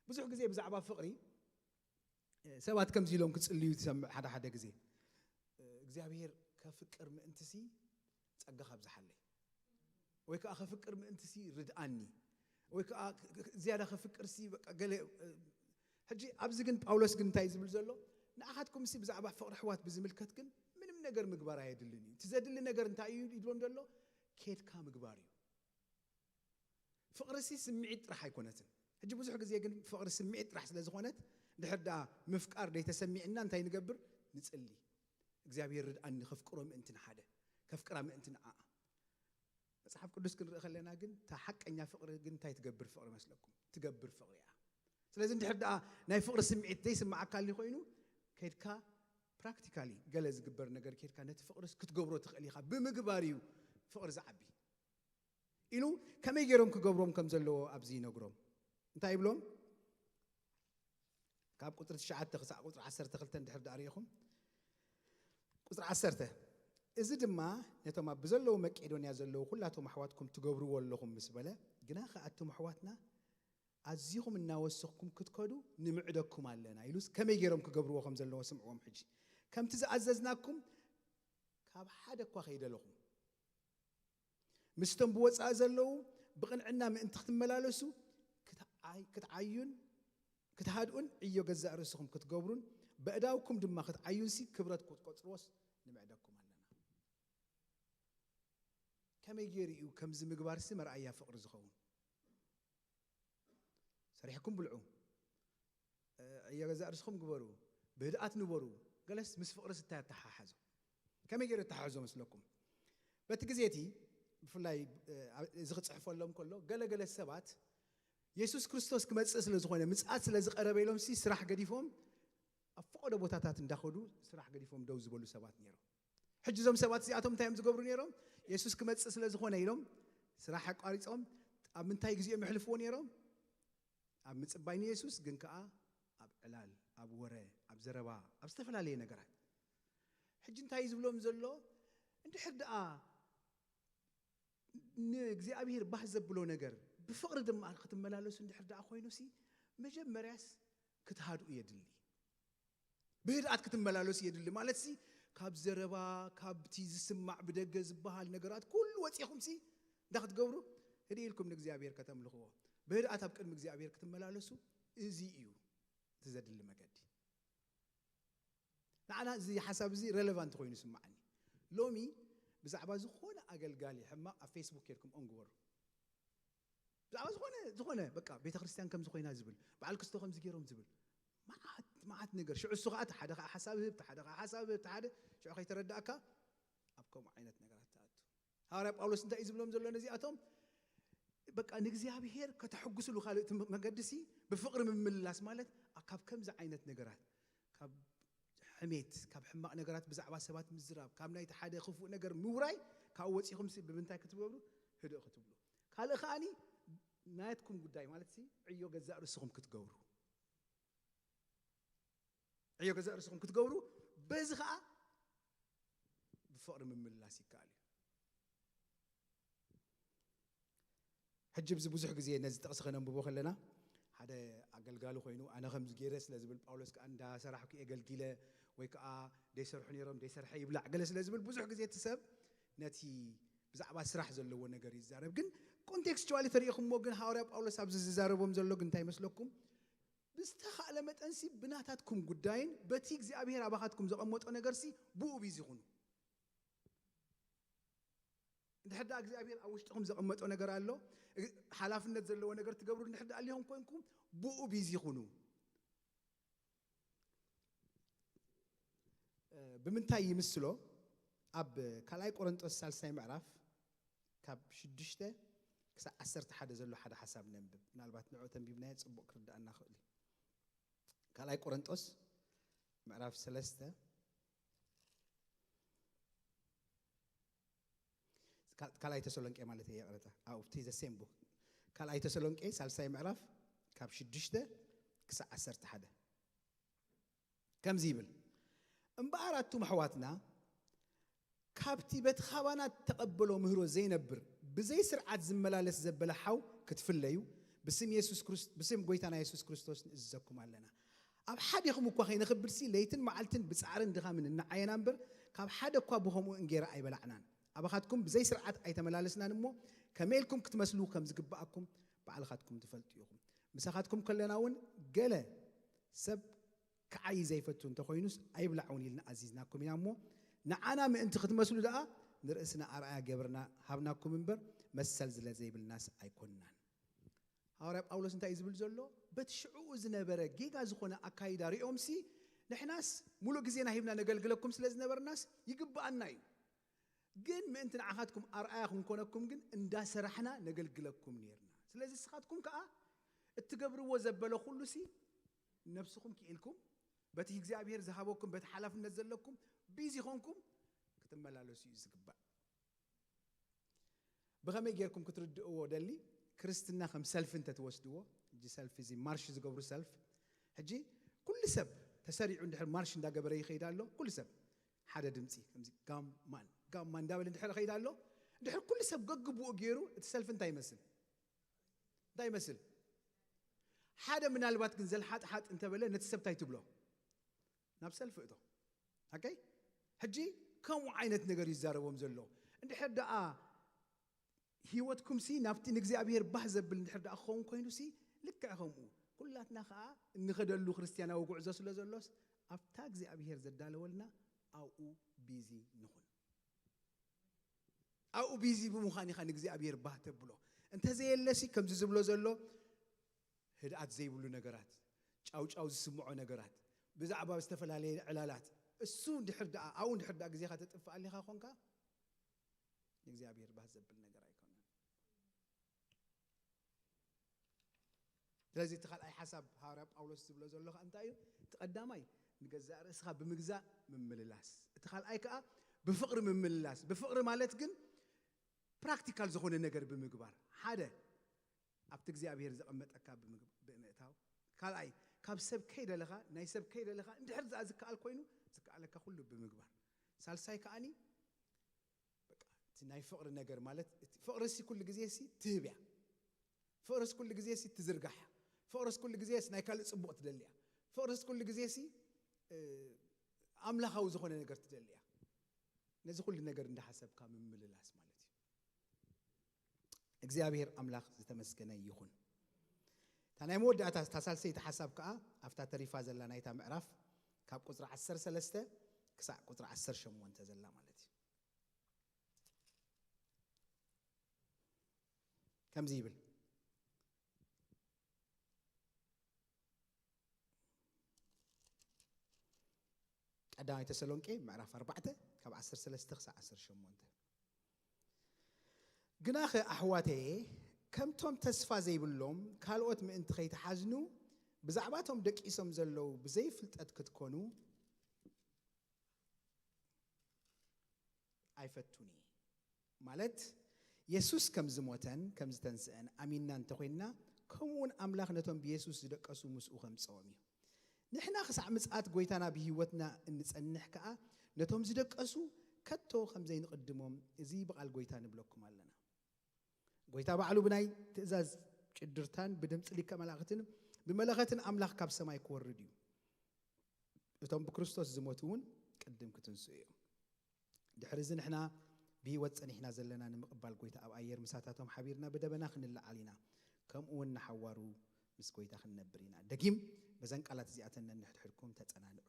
ብዙሕ ግዜ ብዛዕባ ፍቕሪ ሰባት ከምዚ ኢሎም ክጽልዩ ትሰምዕ ሓደ ሓደ ግዜ። እግዚኣብሄር ከፍቅር ምእንትሲ ጸጋ ካብዝሓለይ ወይ ከኣ ከፍቅር ምእንትሲ ርድኣኒ ወይ ከኣ ዝያዳ ከፍቅርሲ በቃ ገለ። ሕጂ ኣብዚ ግን ጳውሎስ ግን እንታይ ዝብል ዘሎ? ንኣኻትኩምሲ ብዛዕባ ፍቕሪ ኣሕዋት ብዝምልከት ግን ምንም ነገር ምግባር ኣየድልን እዩ። እቲ ዘድሊ ነገር እንታይ እዩ ይብሎም ዘሎ? ኬድካ ምግባር እዩ። ፍቕሪሲ ስምዒት ጥራሕ ኣይኮነትን። ሕጂ ብዙሕ ግዜ ግን ፍቕሪ ስምዒት ጥራሕ ስለ ዝኾነት፣ ድሕር ደኣ ምፍቃር ደይተሰሚዕና እንታይ ንገብር? ንጽሊ። እግዚኣብሔር ርድኣኒ ከፍቅሮ ምእንቲ ንሓደ፣ ከፍቅራ ምእንቲ ንዓኣ። መጽሓፍ ቅዱስ ክንርኢ ከለና ግን፣ እታ ሓቀኛ ፍቕሪ ግን እንታይ ትገብር ፍቕሪ መስለኩም? ትገብር ፍቕሪ እያ። ስለዚ እንድሕር ደኣ ናይ ፍቕሪ ስምዒት ዘይስምዓካ ኣሊ ኮይኑ፣ ከይድካ ፕራክቲካሊ ገለ ዝግበር ነገር ከይድካ ነቲ ፍቕርስ ክትገብሮ ትኽእል ኢኻ። ብምግባር እዩ ፍቕሪ ዝዓቢ። ኢሉ ከመይ ገይሮም ክገብሮም ከም ዘለዎ ኣብዚ ይነግሮም። እንታይ ይብሎም? ካብ ቁጽሪ ትሽዓተ ክሳዕ ቁጽሪ ዓሰርተ ክልተ እንድሕር ደኣ ርኢኹም፣ ቁጽሪ ዓሰርተ፣ "እዚ ድማ ነቶም ኣብ ብዘለዉ መቄዶንያ ዘለዉ ኩላቶም ኣሕዋትኩም ትገብርዎ ኣለኹም" ምስ በለ፣ "ግና ኸኣ ኣቱም ኣሕዋትና ኣዚኹም እናወሰኽኩም ክትከዱ ንምዕደኩም ኣለና" ኢሉስ ከመይ ገይሮም ክገብርዎ ከም ዘለዎ ስምዕዎም። ሕጂ ከምቲ ዝኣዘዝናኩም ካብ ሓደ እኳ ከይደለኹም ምስቶም ብወጻኢ ዘለዉ ብቕንዕና ምእንቲ ክትመላለሱ ክትዓይ-፣ ክትዓዩን ክትሃድኡን ዕዮ ገዛእ ርእስኹም ክትገብሩን በእዳውኩም ድማ ክትዓዩንሲ ክብረት ክትቆጽርዎስ ንምዕደኩም ኣለና። ከመይ ገይሩ እዩ ከምዚ ምግባርሲ መርኣያ ፍቕሪ ዝኸውን? ሰሪሕኩም ብልዑ፣ እ፣ ዕዮ ገዛእ ርእስኹም ግበሩ፣ ብህድኣት ንበሩ። ገለስ ምስ ፍቕርስ እንታይ ኣተሓሓዞ? ከመይ ገይሩ ኣተሓሕዞ መስለኩም? በቲ ግዜ እቲ ብፍላይ፣ እ፣ ኣብ-፣ እዚ ክጽሕፈሎም ከሎ ገለ ገለ ሰባት የሱስ ክርስቶስ ክመጽእ ስለ ዝኾነ፣ ምጽኣት ስለ ዝቐረበ ኢሎምሲ ስራሕ ገዲፎም ኣብ ፈቐዶ ቦታታት እንዳኸዱ ስራሕ ገዲፎም ደው ዝበሉ ሰባት ነይሮም። ሕጂ እዞም ሰባት እዚኣቶም እንታይ እዮም ዝገብሩ ነይሮም? የሱስ ክመጽእ ስለ ዝኾነ ኢሎም ስራሕ ኣቋሪጾም ኣብ ምንታይ ግዜኦም የሕልፍዎ ነይሮም? ኣብ ምጽባይ ንየሱስ ግን ከኣ ኣብ ዕላል፣ ኣብ ወረ፣ ኣብ ዘረባ፣ ኣብ ዝተፈላለየ ነገራት። ሕጂ እንታይ እዩ ዝብሎም ዘሎ? እንድሕር ደኣ ንእግዚኣብሔር ባህ ዘብሎ ነገር ብፍቕሪ ድማ ክትመላለሱ እንድሕር ደኣ ኮይኑሲ፣ መጀመርያስ ክትሃድኡ የድሊ። ብህድኣት ክትመላለሱ የድሊ። ማለትሲ ካብ ዘረባ፣ ካብቲ ዝስማዕ ብደገ ዝበሃል ነገራት ኩሉ ወጺኹምሲ እንታይ ክትገብሩ? ህድእ ኢልኩም ንእግዚኣብሔር ከተምልኽዎ። ብህድኣት ኣብ ቅድሚ እግዚኣብሔር ክትመላለሱ፣ እዚ እዩ እቲ ዘድሊ መገዲ። ንዓና እዚ ሓሳብ እዚ ረለቫንት ኮይኑ ይስምዓኒ። ሎሚ ብዛዕባ ዝኾነ ኣገልጋሊ ሕማቕ ኣብ ፌስቡክ ኬድኩም ኦን ግበሩ። ብዛዕባ ዝኾነ፣ ዝኾነ በቃ ቤተ ክርስቲያን ከምዚ ኮይና ዝብል፣ በዓል ክስቶ ከምዚ ገይሮም ዝብል፣ መዓት፣ መዓት ነገር። ሽዑ እሱ ኸዓ እቲ ሓደ ኸዓ ሓሳብ ህብ፣ እቲ ሓደ ኸዓ ሓሳብ ህብ፣ እቲ ሓደ ሽዑ ከይተረዳእካ ኣብ ከምኡ ዓይነት ነገራት ትኣቱ። ሃዋርያ ጳውሎስ እንታይ እዩ ዝብሎም ዘሎ ነዚኣቶም? በቃ ንእግዚኣብሔር ከተሐጉስሉ ካልእ እቲ መገድሲ ብፍቕሪ ምምልላስ ማለት ካብ ከምዚ ዓይነት ነገራት፣ ካብ ሕሜት፣ ካብ ሕማቕ ነገራት ብዛዕባ ሰባት ምዝራብ፣ ካብ ናይቲ ሓደ ክፉእ ነገር ምውራይ፣ ካብኡ ወጺኹምሲ ብምንታይ ክትገብሩ? ህድእ ክትብሉ። ካልእ ከኣኒ ናትኩም ጉዳይ ማለትሲ ዕዮ ገዛእ ርእስኹም ክትገብሩ። ዕዮ ገዛእ ርእስኹም ክትገብሩ፣ በዚ ኸኣ ብፍቕሪ ምምልላስ ይከኣል እዩ። ሕጂ ብዚ ብዙሕ ግዜ ነዚ ጥቕሲ ከነንብቦ ከለና፣ ሓደ ኣገልጋሊ ኮይኑ፣ ኣነ ከምዚ ገይረ ስለ ዝብል፣ ጳውሎስ ከኣ እንዳሰራሕኩ የገልጊለ፣ ወይ ከኣ ደይሰርሑ ነይሮም፣ ደይሰርሐ ይብላዕ፣ ገለ ስለ ዝብል፣ ብዙሕ ግዜ እቲ ሰብ ነቲ ብዛዕባ ስራሕ ዘለዎ ነገር ይዛረብ። ግን ኮንቴክስቹዋሊ ተሪኢኹምዎ፣ ግን ሃዋርያ ጳውሎስ ኣብዚ ዝዛረቦም ዘሎ ግን እንታይ ይመስለኩም? ብዝተኻእለ መጠንሲ ብናታትኩም ጉዳይን በቲ እግዚኣብሔር ኣባኻትኩም ዘቐመጦ ነገርሲ ብኡ ቢዚ ይኹኑ። እንድሕር ደኣ እግዚኣብሔር ኣብ ውሽጥኹም ዘቐመጦ ነገር ኣሎ፣ እግ-፣ ሓላፍነት ዘለዎ ነገር ትገብሩ እንድሕር ደኣ ኣሊኹም ኮንኩም፣ ብኡ ቢዚ ይኹኑ። እ፣ ብምንታይ ይምስሎ? ኣብ ካልኣይ ቆሮንጦስ ሳልሳይ ምዕራፍ ካብ ሽዱሽተ ክሳብ ዓሰርተ ሓደ ዘሎ ሓደ ሓሳብ ነንብብ። ምናልባት ንዕኡ ተንቢብናዮ ጽቡቕ ክርድኣና ክእል እዩ። ካልኣይ ቆሮንጦስ ምዕራፍ ሰለስተ፣ ካል-፣ ካልኣይ ተሰሎንቄ ማለት እየ፣ ይቕረታ። ኣብቲ ዘ ሴም ቡክ፣ ካልኣይ ተሰሎንቄ ሳልሳይ ምዕራፍ ካብ ሽዱሽተ ክሳብ ዓሰርተ ሓደ ከምዚ ይብል፣ እምበኣር ኣቱም ኣሕዋትና፣ ካብቲ በቲ ኻባና እተቐበሎ ምህሮ ዘይነብር፣ ብዘይ ስርዓት ዝመላለስ ዘበለ ሓው ክትፍለዩ፣ ብስም የሱስ ክርስ-፣ ብስም ጐይታና የሱስ ክርስቶስ ንእዝዘኩም ኣለና። ኣብ ሓዲኹም እኳ ከይነኽብድሲ፣ ለይትን መዓልትን ብጻዕርን ድኻምን እናዓየና እምበር፣ ካብ ሓደ እኳ ብኸምኡ እንጌራ ኣይበላዕናን። ኣባኻትኩም ብዘይ ስርዓት ኣይተመላለስናን እሞ፣ ከመይ ኢልኩም ክትመስሉ ከም ዝግብኣኩም ባዕልኻትኩም ትፈልጡ ኢኹም። ምሳኻትኩም ከለና እውን ገለ ሰብ ክዓዪ ዘይፈቱ እንተኾይኑስ ኣይብላዕ እውን ኢልና ኣዚዝናኩም ኢና እሞ፣ ንዓና ምእንቲ ክትመስሉ ደኣ ንርእስና ኣርኣያ ገብርና ሃብናኩም እምበር፣ መሰል ስለ ዘይብልናስ ኣይኮንናን። ሃዋርያ ጳውሎስ እንታይ እዩ ዝብል ዘሎ? በቲ ሽዕኡ ዝነበረ ጌጋ ዝኾነ ኣካይዳ ሪኦምሲ፣ ንሕናስ ሙሉእ ግዜና ሂብና ነገልግለኩም ስለ ዝነበርናስ ይግብኣና እዩ። ግን ምእንቲ ንዓኻትኩም ኣርኣያ ክንኮነኩም ግን እንዳሰራሕና ነገልግለኩም ነይርና። ስለዚ ንስኻትኩም ከኣ እትገብርዎ ዘበለ ኩሉሲ ነብስኹም ክኢልኩም፣ በቲ እግዚኣብሔር ዝሃበኩም፣ በቲ ሓላፍነት ዘለኩም ቢዚ ኾንኩም ክትመላለሱ እዩ ዝግባእ። ብኸመይ ጌርኩም ክትርድእዎ ደሊ? ክርስትና ከም ሰልፊ እንተትወስድዎ፣ ሕጂ ሰልፊ እዚ ማርሽ ዝገብሩ ሰልፍ፣ ሕጂ ኩሉ ሰብ ተሰሪዑ እንድሕር ማርሽ እንዳገበረ ይኸይድ ኣሎ፣ ኩሉ ሰብ ሓደ ድምፂ ከምዚ ጋም ማን፣ ጋም ማን እንዳበለ እንድሕር ይኸይድ ኣሎ፣ እንድሕር ኩሉ ሰብ ገግብኡ ገይሩ፣ እቲ ሰልፊ እንታይ ይመስል? እንታይ ይመስል? ሓደ ምናልባት ግን ዘልሓጥሓጥ እንተበለ ነቲ ሰብ እንታይ ትብሎ? ናብ ሰልፊ እቶ። ኦኬ? ሕጂ ከምኡ ዓይነት ነገር ይዛረቦም ዘሎ። እንድሕር ደኣ ህይወትኩምሲ ናብቲ ንእግዚኣብሔር ባህ ዘብል እንድሕር ደኣ ክኸውን ኮይኑሲ፣ ልክዕ ከምኡ ኩላትና ኸኣ እንኸደሉ ክርስትያናዊ ጉዕዞ ስለ ዘሎስ፣ ኣብታ እግዚኣብሔር ዘዳለወልና ኣብኡ ቢዚ ንኹን። ኣብኡ ቢዚ ብምዃን ኢኻ ንእግዚኣብሔር ባህ ተብሎ። እንተዘየለሲ ከምዚ ዝብሎ ዘሎ ህድኣት ዘይብሉ ነገራት፣ ጫውጫው ዝስምዖ ነገራት፣ ብዛዕባ ዝተፈላለየ ዕላላት፣ እሱ እንድሕር ደኣ፣ ኣብኡ እንድሕር ደኣ ግዜኻ ተጥፍእ ኣሊኻ ኾንካ፣ ንእግዚኣብሔር ባህ ዘብል ነገር ኣይኮነን። ስለዚ እቲ ካልኣይ ሓሳብ ሃዋርያ ጳውሎስ ዝብሎ ዘሎ ኸኣ እንታይ እዩ? እቲ ቀዳማይ ንገዛእ ርእስኻ ብምግዛእ ምምልላስ፣ እቲ ካልኣይ ከኣ ብፍቕሪ ምምልላስ። ብፍቕሪ ማለት ግን ፕራክቲካል ዝኾነ ነገር ብምግባር፣ ሓደ ኣብቲ እግዚኣብሔር ዘቐመጠካ ብምግ-፣ ብምእታው፣ ካልኣይ፣ ካብ ሰብ ከይደለኻ፣ ናይ ሰብ ከይደለኻ፣ እንድሕር ዝኣ ዝከኣል ኮይኑ፣ ዝከኣለካ ኩሉ ብምግባር። ሳልሳይ ከኣኒ፣ በቃ፣ እቲ ናይ ፍቕሪ ነገር ማለት፣ እቲ ፍቕሪ ሲ ኩሉ ግዜ ሲ ትህብ እያ። ፍቕርስ ኩሉ ግዜ ሲ ትዝርጋሕ። ፍቕርስ ኩሉ ግዜ ሲ ናይ ካልእ ጽቡቕ ትደሊ እያ። ፍቕርስ ኩሉ ግዜ ሲ፣ እ፣ ኣምላኻዊ ዝኾነ ነገር ትደሊ እያ። ነዚ ኩሉ ነገር እንዳሓሰብካ ምምልላስ ማለት እዩ። እግዚኣብሔር ኣምላኽ ዝተመስገነ ይኹን። እታ ናይ መወዳእታ፣ እታ ሳልሰይቲ ሓሳብ ከኣ ኣብታ ተሪፋ ዘላ ናይታ ምዕራፍ ካብ ቁጽሪ ዓሰርተ ሰለስተ ክሳዕ ቁጽሪ ዓሰርተ ሸሞንተ ዘላ ማለት እዩ። ከምዚ ይብል። ቀዳማይ ተሰሎንቄ ምዕራፍ ኣርባዕተ ካብ ዓሰርተ ሰለስተ ክሳዕ ዓሰርተ ሸሞንተ። ግናኸ ኣሕዋተየ፣ ከምቶም ተስፋ ዘይብሎም ካልኦት ምእንቲ ከይትሓዝኑ፣ ብዛዕባቶም ደቂሶም ዘለዉ ብዘይፍልጠት ክትኮኑ ኣይፈቱን እየ። ማለት፣ የሱስ ከም ዝሞተን ከም ዝተንስአን ኣሚንና እንተኾይንና፣ ከምኡውን ኣምላኽ ነቶም ብየሱስ ዝደቀሱ ምስኡ ከምጽኦም እዩ። ንሕና ክሳዕ ምጽኣት ጐይታና ብህይወትና እንጸንሕ ከኣ፣ ነቶም ዝደቀሱ ከቶ ከም ዘይንቕድሞም፣ እዚ ብቓል ጐይታ ንብለኩም ኣለና። ጐይታ ባዕሉ ብናይ ትእዛዝ ጭድርታን ብድምጺ ሊቀ መላእኽትን ብመለኸትን ኣምላኽ ካብ ሰማይ ክወርድ እዩ። እቶም ብክርስቶስ ዝሞቱ እውን ቅድም ክትንስኡ እዮም። ድሕሪ እዚ ንሕና ብህይወት ጸኒሕና ዘለና ንምቕባል ጐይታ ኣብ ኣየር ምሳታቶም ሓቢርና ብደበና ክንለዓል ኢና። ከምኡ እውን ንሓዋሩ ምስ ጐይታ ክንነብር ኢና። ደጊም በዘን ቃላት እዚኣተን ነንሕድሕድኩም ተጸናንዑ።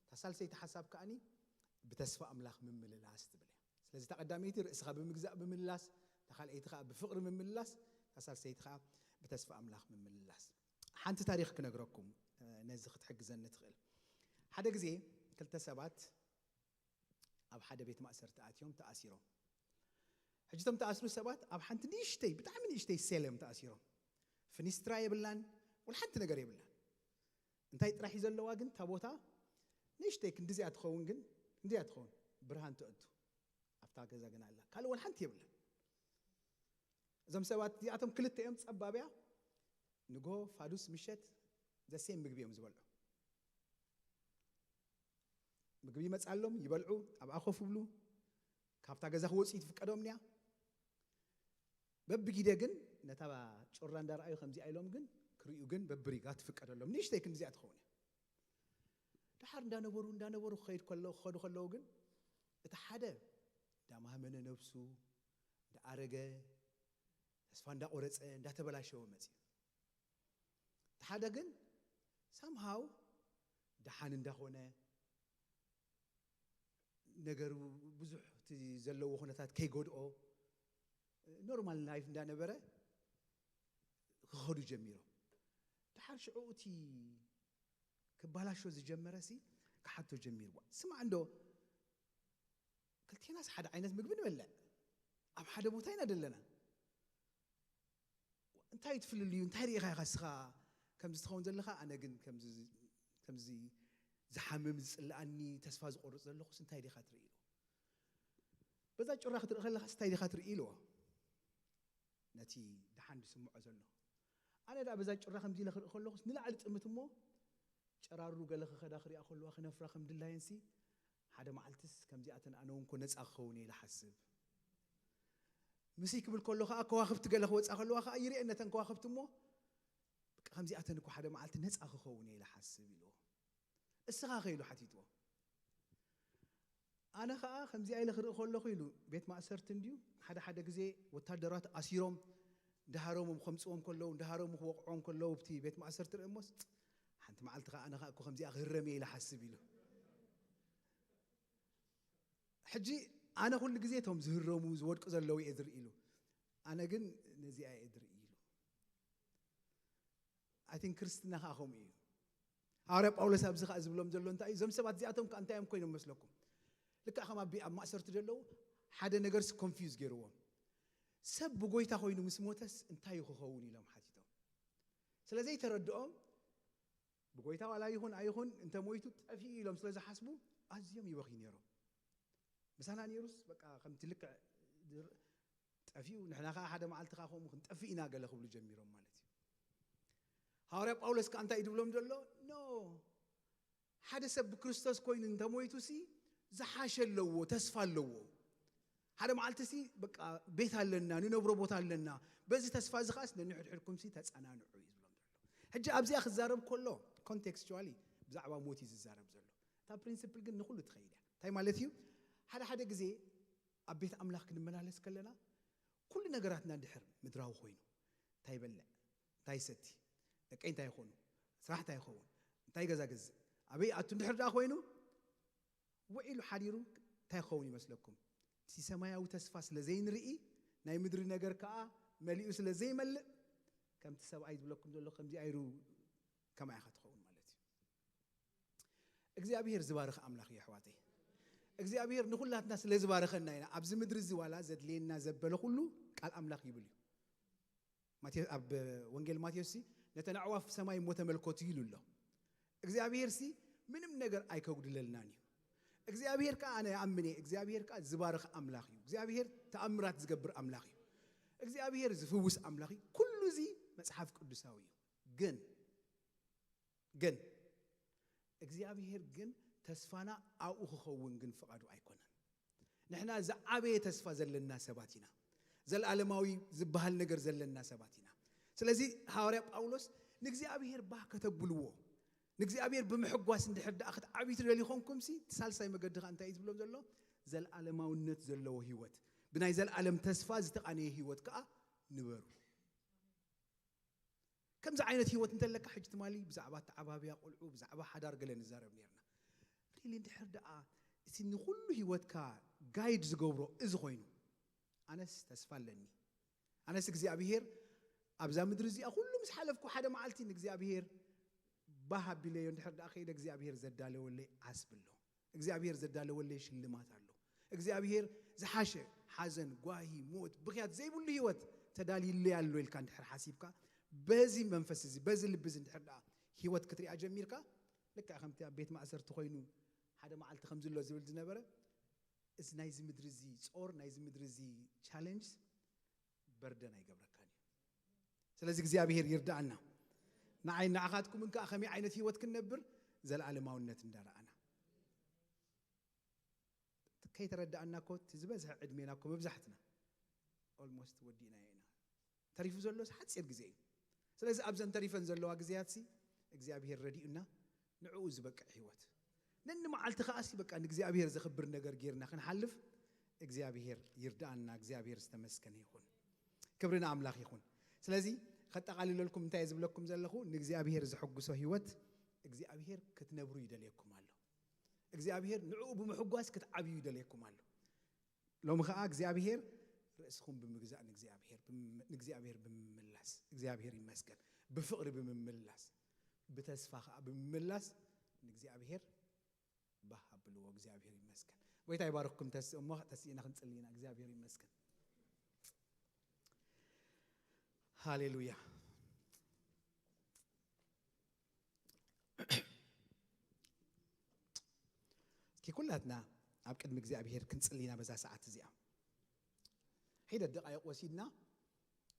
እታ ሳልሰይቲ ሓሳብ ከኣኒ ብተስፋ ኣምላኽ ምምልላስ ትብል እያ። ስለዚ እታ ቀዳመይቲ ርእስኻ ብምግዛእ ምምልላስ፣ እታ ካልኣይቲ ኸኣ ብፍቕሪ ምምልላስ፣ እታ ሳልሰይቲ ኸኣ ብተስፋ ኣምላኽ ምምልላስ። ሓንቲ ታሪኽ ክነግረኩም፣ እ፣ ነዚ ክትሕግዘኒ ትኽእል። ሓደ ግዜ ክልተ ሰባት ኣብ ሓደ ቤት ማእሰርቲ ኣትዮም ተኣሲሮም። ሕጂ እቶም ተኣስሩ ሰባት ኣብ ሓንቲ ንእሽተይ፣ ብጣዕሚ ንእሽተይ ሴል እዮም ተኣሲሮም። ፍኒስትራ የብላን፣ ወላ ሓንቲ ነገር የብላን። እንታይ ጥራሕ እዩ ዘለዋ ግን፣ እታ ቦታ ንእሽተይ ክንዲዚኣ ትኸውን ግን፣ ክንዲዚኣ ትኸውን፣ ብርሃን ትእቱ። ኣብታ ገዛ ግን ኣላ። ካልእ ወላ ሓንቲ የብላን። እዞም ሰባት እዚኣቶም ክልተ እዮም፣ ጸባብ እያ። ንጎ ፋዱስ ምሸት ዘሴም ምግቢ እዮም ዝበልዑ። ምግቢ ይመጽኣሎም፣ ይበልዑ፣ ኣብኣ ኮፍ ይብሉ። ካብታ ገዛ ክወጹ ይትፍቀዶም እያ። በብጊደ ግን ነታ ጩራ እንዳረኣዩ ከምዚኣ ኢሎም ግን ክርእዩ ግን በብሪጋ ትፍቀደሎም። ንእሽተይ ክንዲዚኣ ትኸውን እያ። ደሓር እንዳነበሩ፣ እንዳነበሩ ክኸይድ ከለዉ፣ ክኸዱ ከለዉ ግን እቲ ሓደ እንዳማህመነ ነብሱ፣ እንዳኣረገ፣ ተስፋ እንዳቆረጸ፣ እንዳተበላሸወ መጺኡ። እቲ ሓደ ግን ሳምሃው ደሓን እንዳኾነ፣ ነገሩ ብዙሕ እቲ ዘለዎ ኩነታት ከይጎድኦ፣ ኖርማል ላይፍ እንዳነበረ ክኸዱ ጀሚሮም። ደሓር ሽዑ እቲ ክባላሾ ዝጀመረ ሲ ክሓቶ ጀሚርዋ። ስማዕ እንዶ፣ ክልቴናስ ሓደ ዓይነት ምግቢ ንበልዕ፣ ኣብ ሓደ ቦታ ኢና ደለና። እንታይ ትፍልልዩ? እንታይ ርኢኻ ኢኻ እስኻ ከምዚ ትኸውን ዘለኻ? ኣነ ግን ከምዚ፣ ከምዚ ዝሓምም ዝጽልኣኒ ተስፋ ዝቆርጽ ዘለኹስ እንታይ ዲኻ ትርኢ ኢሉ። በዛ ጩራ ክትርኢ ከለኻስ እንታይ ዲኻ ትርኢ ኢልዎ። ነቲ ደሓን ዝስምዖ ዘሎ። ኣነ ደኣ በዛ ጩራ ከምዚ ኢለ ክርኢ ከለኹስ ንላዕሊ ጥምት እሞ ጨራሩ ገለ ክኸዳ ክሪኣ ከለዋ ክነፍራ ከም ድላየንሲ ሓደ መዓልትስ ከምዚኣተን ኣነ እውን ኮ ነጻ ክኸውን እየ ኢለ ሓስብ። ምስይ ክብል ከሎ ከኣ ከዋኽብቲ ገለ ክወጻ ከለዋ ከኣ ይርእየን ነተን ከዋኽብቲ እሞ በቃ ከምዚኣተን እኮ ሓደ መዓልቲ ነጻ ክኸውን እየ ኢለ ሓስብ ኢልዎ። እስኻ ከ ኢሉ ሓቲትዎ። ኣነ ኸኣ ከምዚኣ ኢለ ክርኢ ከለኹ ኢሉ ቤት ማእሰርቲ እንድዩ ሓደ ሓደ ግዜ ወታደራት ኣሲሮም እንዳሃረሙ ከምጽዎም ከለዉ እንዳሃረሙ ክወቕዕዎም ከለዉ ብቲ ቤት ማእሰርቲ ርእሞስ ሓንቲ መዓልቲ ኸኣ ኣነ ኸኣ እኮ ከምዚኣ ክህረም እየ ኢለ ሓስብ ኢሉ። ሕጂ ኣነ ኩሉ ግዜ እቶም ዝህረሙ ዝወድቁ ዘለዉ እየ ዝርኢ ኢሉ። ኣነ ግን ነዚኣ እየ ዝርኢ ኢሉ። ኣይ ቲንክ ክርስትና ኸኣ ከምኡ እዩ። ሃዋርያ ጳውሎስ ኣብዚ ኸኣ ዝብሎም ዘሎ እንታይ እዩ? እዞም ሰባት እዚኣቶም ከኣ እንታይ እዮም ኮይኖም መስለኩም? ልክዕ ከም ኣብ ኣብ ማእሰርቲ ዘለዉ ሓደ ነገርስ ኮንፊውዝ ገይርዎም። ሰብ ብጎይታ ኮይኑ ምስ ሞተስ እንታይ እዩ ክኸውን ኢሎም ሓቲቶም። ስለ ዘይተረድኦም ብጎይታ ዋላ ይኹን ኣይኹን እንተ ሞይቱ ጠፊኡ ኢሎም ስለ ዝሓስቡ ኣዝዮም ይበኽዩ ነይሮም። ምሳና ነይሩስ በቃ ከምቲ ልክዕ ዝር-፣ ጠፊኡ ንሕና ኸዓ ሓደ መዓልቲ ኸዓ ከምኡ ክንጠፍእ ኢና ገለ ክብሉ ጀሚሮም ማለት እዩ። ሃዋርያ ጳውሎስ ከኣ እንታይ እዩ ዝብሎም ዘሎ? ኖ፣ ሓደ ሰብ ብክርስቶስ ኮይኑ እንተሞይቱ ሲ ዝሓሸ ኣለዎ፣ ተስፋ ኣለዎ። ሓደ መዓልቲ ሲ በቃ ቤት ኣለና፣ ንነብሮ ቦታ ኣለና። በዚ ተስፋ እዚ ከኣስ ነንሕድሕድኩም ሲ ተጸናንዑ እዩ ዝብሎም ዘሎ። ሕጂ ኣብዚኣ ክዛረብ ከሎ ኮንቴክስቹዋሊ ብዛዕባ ሞት እዩ ዝዛረብ ዘሎ። እታ ፕሪንስፕል ግን ንኹሉ ትኸይድ እያ። እንታይ ማለት እዩ? ሓደ ሓደ ግዜ ኣብ ቤት ኣምላኽ ክንመላለስ ከለና ኩሉ ነገራትና እንድሕር ምድራዊ ኮይኑ፣ እንታይ ይበልዕ፣ እንታይ ይሰቲ፣ ደቀይ እንታይ ይኾኑ፣ ስራሕ እንታይ ይኸውን፣ እንታይ ገዛ ገዝእ፣ ኣበይ ኣቱ እንድሕር ደኣ ኮይኑ፣ ውዒሉ ሓዲሩ እንታይ ክኸውን ይመስለኩም? እቲ ሰማያዊ ተስፋ ስለ ዘይንርኢ፣ ናይ ምድሪ ነገር ከኣ መሊኡ ስለ ዘይመልእ፣ ከምቲ ሰብኣይ ዝብለኩም ዘሎ ከምዚ ኣይሩ ከማይ ኢኻ ትኸውን ማለት እዩ። እግዚኣብሔር ዝባርኽ ኣምላኽ እዩ ኣሕዋተይ። እግዚኣብሔር ንኹላትና ስለ ዝባረኸና ኢና ኣብዚ ምድሪ እዚ ዋላ ዘድልየና ዘበለ ኩሉ ቃል ኣምላኽ ይብል እዩ። ማቴ-፣ ኣብ ወንጌል ማቴዎስ ሲ ነተን ኣዕዋፍ ሰማይ እሞ ተመልከቱ ኢሉ ኣሎ። እግዚኣብሔር ሲ ምንም ነገር ኣይከጉድለልናን እዩ። እግዚኣብሔር ከኣ ኣነ ይኣምን እየ፣ እግዚኣብሔር ከኣ ዝባርኽ ኣምላኽ እዩ። እግዚኣብሔር ተኣምራት ዝገብር ኣምላኽ እዩ። እግዚኣብሔር ዝፍውስ ኣምላኽ እዩ። ኩሉ እዚ መጽሓፍ ቅዱሳዊ እዩ። ግን ግን እግዚኣብሔር ግን ተስፋና ኣብኡ ክኸውን ግን ፍቓዱ ኣይኮነን። ንሕና ዝዓበየ ተስፋ ዘለና ሰባት ኢና። ዘለዓለማዊ ዝበሃል ነገር ዘለና ሰባት ኢና። ስለዚ ሃዋርያ ጳውሎስ ንእግዚኣብሔር ባህ ከተብልዎ፣ ንእግዚኣብሔር ብምሕጓስ እንድሕር ደኣ ክትዓብዩ ትደልዩ ኾንኩምሲ፣ እቲ ሳልሳይ መገዲ ኸኣ እንታይ እዩ ዝብሎም ዘሎ? ዘለዓለማውነት ዘለዎ ህይወት፣ ብናይ ዘለዓለም ተስፋ ዝተቓነየ ህይወት ከኣ ንበሩ። ከምዚ ዓይነት ህይወት እንተለካ፣ ሕጂ ትማሊ ብዛዕባ ኣተዓባብያ ቆልዑ፣ ብዛዕባ ሓዳር ገለ ንዛረብ ነርና። ሪሊ እንድሕር ደኣ እቲ ንኹሉ ህይወትካ ጋይድ ዝገብሮ እዚ ኮይኑ፣ ኣነስ ተስፋ ኣለኒ። ኣነስ እግዚኣብሄር ኣብዛ ምድሪ እዚኣ ኩሉ ምስ ሓለፍኩ፣ ሓደ መዓልቲ ንእግዚኣብሄር ባህ ኣቢለዮ እንድሕር ደኣ ከይደ፣ እግዚኣብሄር ዘዳለወለይ ዓስቢ ኣሎ። እግዚኣብሄር ዘዳለወለይ ሽልማት ኣሎ። እግዚኣብሄር ዝሓሸ ሓዘን፣ ጓሂ፣ ሞት፣ ብኽያት ዘይብሉ ህይወት ተዳልዩለይ ኣሎ ኢልካ እንድሕር ሓሲብካ፣ በዚ መንፈስ እዚ፣ በዚ ልቢ እዚ እንድሕር ደኣ ህይወት ክትሪኣ ጀሚርካ፣ ልክዕ ከምቲ ኣብ ቤት ማእሰርቲ ኮይኑ ሓደ መዓልቲ ከምዚ ኣሎ ዝብል ዝነበረ፣ እዚ ናይዚ ምድሪ እዚ ጾር፣ ናይዚ ምድሪ እዚ ቻለንጅ በርደን ኣይገብረካን እዩ። ስለዚ እግዚኣብሄር ይርዳኣና። ንዓይ ንዓኻትኩምን ከኣ ከመይ ዓይነት ህይወት ክንነብር፣ ዘለኣለማውነት እንዳረኣና። ከይተረዳኣና እኮ እቲ ዝበዝሐ ዕድሜና እኮ መብዛሕትና ኦልሞስት ወዲእናዮ ኢና። ተሪፉ ዘሎስ ሓጺር ግዜ እዩ። ስለዚ ኣብዘን ተሪፈን ዘለዋ ግዜያትሲ እግዚኣብሄር ረዲኡና ንዕኡ ዝበቅዕ ህይወት። ነንመዓልቲ ከኣሲ በቃ ንእግዚኣብሄር ዘኽብር ነገር ጌርና ክንሓልፍ እግዚኣብሄር ይርዳኣና። እግዚኣብሄር ዝተመስገነ ይኹን። ክብሪ ንኣምላኽ ይኹን። ስለዚ ከጠቓልለልኩም እንታይ እየ ዝብለኩም ዘለኹ? ንእግዚኣብሄር ዘሐጉሶ ህይወት እግዚኣብሄር ክትነብሩ ይደልየኩም ኣሎ። እግዚኣብሄር ንዕኡ ብምሕጓስ ክትዓብዩ ይደልየኩም ኣሎ። ሎሚ ኸኣ እግዚኣብሄር ርእስኹም ብምግዛእ ንእግዚኣብሄር ብም-፣ ንእግዚኣብሄር ብምምላስ፣ እግዚኣብሄር ይመስገን፣ ብፍቕሪ ብምምላስ፣ ብተስፋ ኸኣ ብምምላስ ንእግዚኣብሄር ባህ ኣብልዎ። እግዚኣብሄር ይመስገን። ጎይታ ይባርኽኩም። ተስ-፣ እሞ ተስኢና ክንጽሊ ኢና። እግዚኣብሄር ይመስገን። ሃሌሉያ። እስኪ ኩላትና ኣብ ቅድሚ እግዚኣብሄር ክንጽሊ ኢና በዛ ሰዓት እዚኣ። ሒደት ደቃይቕ ወሲድና፣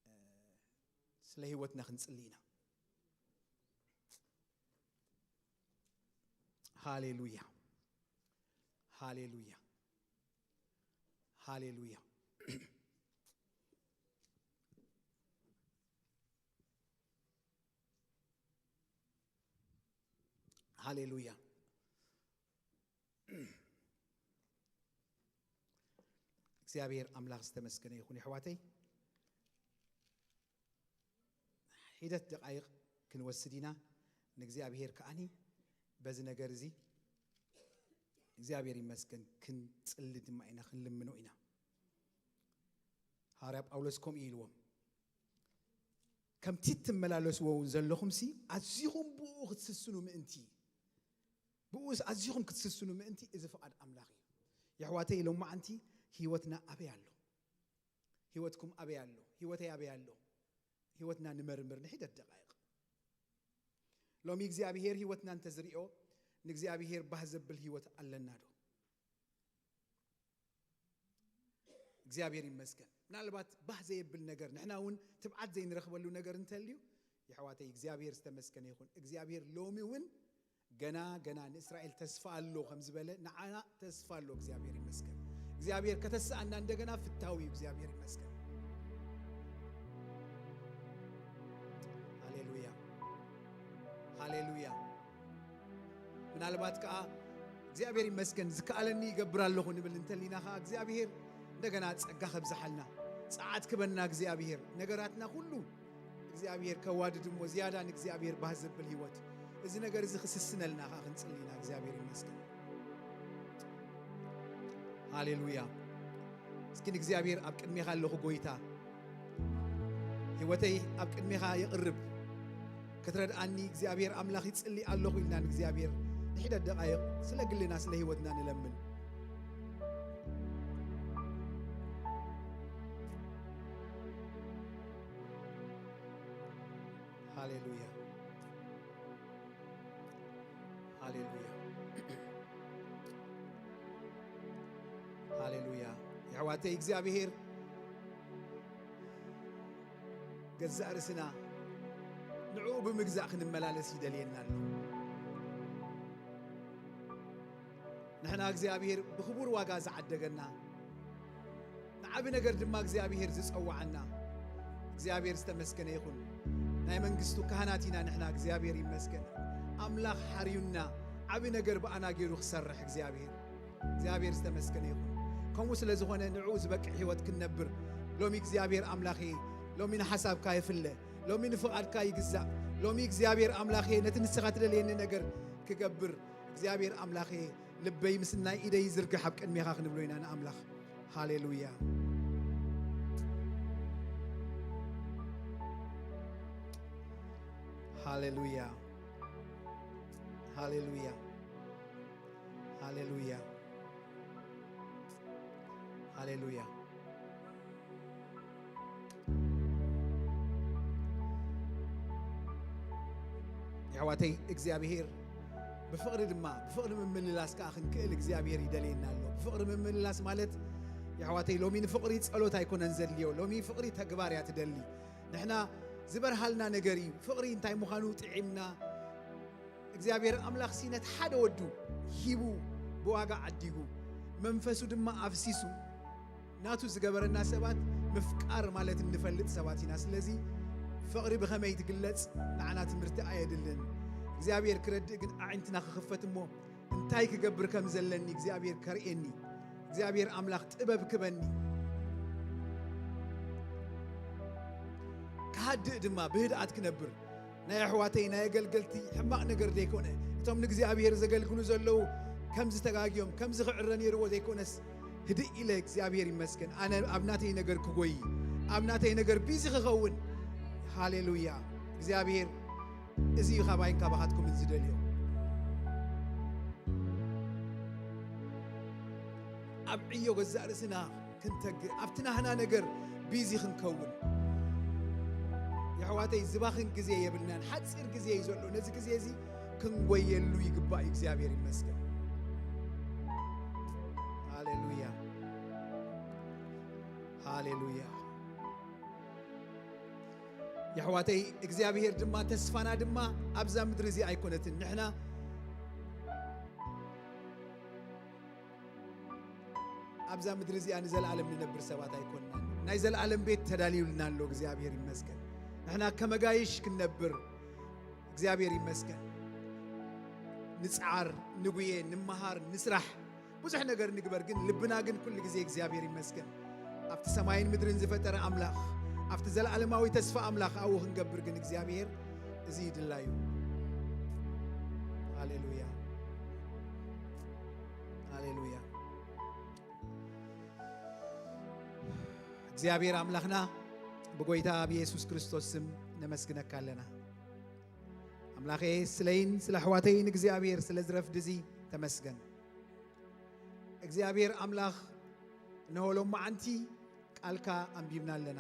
እ፣ ስለ ህይወትና ክንጽሊ ኢና። ሃሌሉያ። ሃሌሉያ። ሃሌሉያ። ሃሌሉያ። እግዚኣብሔር ኣምላኽ ዝተመስገነ ይኹን። የሕዋተይ፣ ሒደት ደቃይቕ ክንወስድ ኢና። ንእግዚኣብሔር ከኣኒ በዚ ነገር እዚ እግዚኣብሔር ይመስገን ክንጽሊ ድማ ኢና፣ ክንልምኖ ኢና። ሃዋርያ ጳውሎስ ከምኡ ኢልዎም፣ ከምቲ እትመላለስዎ እውን ዘለኹምሲ ኣዚኹም ብኡ ክትስስኑ ምእንቲ፣ ብኡስ ኣዚኹም ክትስስኑ ምእንቲ እዚ ፍቓድ ኣምላኽ እዩ። የሕዋተይ፣ ሎማዓንቲ ህይወትና ኣበይ ኣሎ? ህይወትኩም ኣበይ ኣሎ? ህይወተይ ኣበይ ኣሎ? ህይወትና ንመርምር ንሒደት ደቃይቕ። ሎሚ እግዚኣብሔር ህይወትና እንተዝሪኦ፣ ንእግዚኣብሔር ባህ ዘብል ህይወት ኣለና ዶ? እግዚኣብሔር ይመስገን። ምናልባት ባህ ዘየብል ነገር፣ ንሕና እውን ትብዓት ዘይንረኽበሉ ነገር እንተልዩ፣ የሕዋተይ እግዚኣብሔር ዝተመስገነ ይኹን። እግዚኣብሔር ሎሚ እውን ገና ገና ንእስራኤል ተስፋ ኣሎ ከም ዝበለ ንዓና ተስፋ ኣሎ። እግዚኣብሔር ይመስገን። እግዚኣብሔር ከተስኣና እንደገና ፍታዊ እዩ። እግዚኣብሔር ይመስገን። ሃሌሉያ፣ ሃሌሉያ። ምናልባት ከዓ እግዚኣብሔር ይመስገን ዝከኣለኒ ይገብር ኣለኹ ንብል እንተሊና ከዓ እግዚኣብሔር እንደገና ጸጋ ከብዝሓልና፣ ጸዓት ክበና እግዚኣብሔር ነገራትና ኩሉ እግዚኣብሔር ከዋድድ እሞ ዝያዳ ንእግዚኣብሔር ባህ ዘብል ህይወት፣ እዚ ነገር እዚ ክስስነልና ከዓ ክንጽሊ ኢና። እግዚኣብሔር ይመስገን። ሃሌሉያ። እስኪ ንእግዚኣብሔር ኣብ ቅድሜኻ ኣለኹ ጎይታ፣ ህይወተይ ኣብ ቅድሜኻ የቕርብ፣ ክትረድኣኒ እግዚኣብሔር ኣምላኽ ይጽሊ ኣለኹ ኢልና ንእግዚኣብሔር ንሒደት ደቓይቕ ስለ ግልና ስለ ህይወትና ንለምን። ሃሌሉያ፣ ሃሌሉያ፣ ሃሌሉያ። የሕዋተይ እግዚኣብሔር ገዛእ ርእስና ንዕኡ ብምግዛእ ክንመላለስ ይደልየና ኣሎ። ንሕና እግዚኣብሔር ብኽቡር ዋጋ ዝዓደገና፣ ንዓቢ ነገር ድማ እግዚኣብሔር ዝጸዋዓና፣ እግዚኣብሔር ዝተመስገነ ይኹን። ናይ መንግስቱ ካህናት ኢና ንሕና። እግዚኣብሔር ይመስገን። ኣምላኽ ሓርዩና፣ ዓቢ ነገር ብኣና ገይሩ ክሰርሕ እግዚኣብሔር፣ እግዚኣብሔር ዝተመስገነ ይኹን። ከምኡ ስለ ዝኾነ ንዕኡ ዝበቅዕ ህይወት ክንነብር ሎሚ እግዚኣብሔር ኣምላኸ፣ ሎሚ ንሓሳብካ ይፍለ፣ ሎሚ ንፍቓድካ ይግዛእ። ሎሚ እግዚኣብሔር ኣምላኸ ነቲ ንስኻ ትደልየኒ ነገር ክገብር እግዚኣብሔር ኣምላኸ ልበይ ምስ ናይ ኢደይ ይዝርግሕ ኣብ ቅድሜኻ ክንብሎ ኢና ንኣምላኽ። ሃሌሉያ፣ ሃሌሉያ፣ ሃሌሉያ፣ ሃሌሉያ፣ ሃሌሉያ። የሕዋተይ እግዚኣብሔር ብፍቕሪ ድማ ብፍቕሪ ምምልላስ ከዓ ክንክእል እግዚኣብሔር ይደልየና ኣሎ። ብፍቕሪ ምምልላስ ማለት የሕዋተይ ሎሚ ንፍቕሪ ጸሎት ኣይኮነን ዘድልዮ። ሎሚ ፍቕሪ ተግባር እያ ትደሊ። ንሕና ዝበርሃልና ነገር እዩ። ፍቕሪ እንታይ ምዃኑ ጥዒምና እግዚኣብሔር ኣምላኽ ሲ ነቲ ሓደ ወዱ ሂቡ ብዋጋ ዓዲጉ መንፈሱ ድማ ኣፍሲሱ ናቱ ዝገበረና ሰባት ምፍቃር ማለት እንፈልጥ ሰባት ኢና። ስለዚ ፍቕሪ ብኸመይ ትግለጽ ንዓና ትምህርቲ ኣየድልን። እግዚኣብሔር ክረድእ ግን ኣዒንትና ክኽፈት እሞ እንታይ ክገብር ከም ዘለኒ እግዚኣብሔር ከርእየኒ፣ እግዚኣብሔር ኣምላኽ ጥበብ ክበኒ፣ ክሃድእ ድማ ብህድኣት ክነብር ናይ ኣሕዋተይ ናይ ኣገልገልቲ ሕማቕ ነገር ዘይኮነ፣ እቶም ንእግዚኣብሔር ዘገልግሉ ዘለዉ ከምዚ ተጋግዮም ከምዚ ክዕረ ነይርዎ ዘይኮነስ፣ ህድእ ኢለ እግዚኣብሔር ይመስገን ኣነ ኣብ ናተይ ነገር ክጎይ፣ ኣብ ናተይ ነገር ቢዚ ክኸውን። ሃሌሉያ። እግዚኣብሔር እዚ እዩ ካባይን ካባኻትኩምን ዝደልዮ። ኣብ ዕዮ ገዛእ ርእስና ክንተግእ፣ ኣብቲ ናህና ነገር ቢዚ ክንከውን። የሕዋተይ ዝባኽን ግዜ የብልናን፣ ሓፂር ግዜ እዩ ዘሎ። ነዚ ግዜ እዚ ክንጎየሉ ይግባእ እዩ። እግዚኣብሔር ይመስገን። ሃሌሉያ፣ ሃሌሉያ። የሕዋተይ እግዚኣብሔር ድማ ተስፋና ድማ ኣብዛ ምድሪ እዚ ኣይኮነትን። ንሕና ኣብዛ ምድሪ እዚኣ ንዘለኣለም ንነብር ሰባት ኣይኮንናን። ናይ ዘለኣለም ቤት ተዳልዩልና ኣሎ። እግዚኣብሔር ይመስገን። ንሕና ከመጋይሽ ክንነብር እግዚኣብሔር ይመስገን። ንጽዓር፣ ንጉየ፣ ንመሃር፣ ንስራሕ፣ ብዙሕ ነገር ንግበር፣ ግን ልብና ግን ኩሉ ግዜ እግዚኣብሔር ይመስገን ኣብቲ ሰማይን ምድርን ዝፈጠረ ኣምላኽ፣ ኣብቲ ዘለኣለማዊ ተስፋ ኣምላኽ ኣብኡ ክንገብር ግን እግዚኣብሔር እዚ ይድላዩ። ሃሌሉያ፣ ሃሌሉያ። እግዚኣብሔር ኣምላኽና ብጎይታ ብየሱስ ክርስቶስ ስም ነመስግነካ ኣለና። ኣምላኸ ስለይን ስለ ኣሕዋተይን እግዚኣብሔር ስለ ዝረፍድ እዚ ተመስገን። እግዚኣብሔር ኣምላኽ እንሆ ሎመዓንቲ ቃልካ ኣንቢብና ኣለና።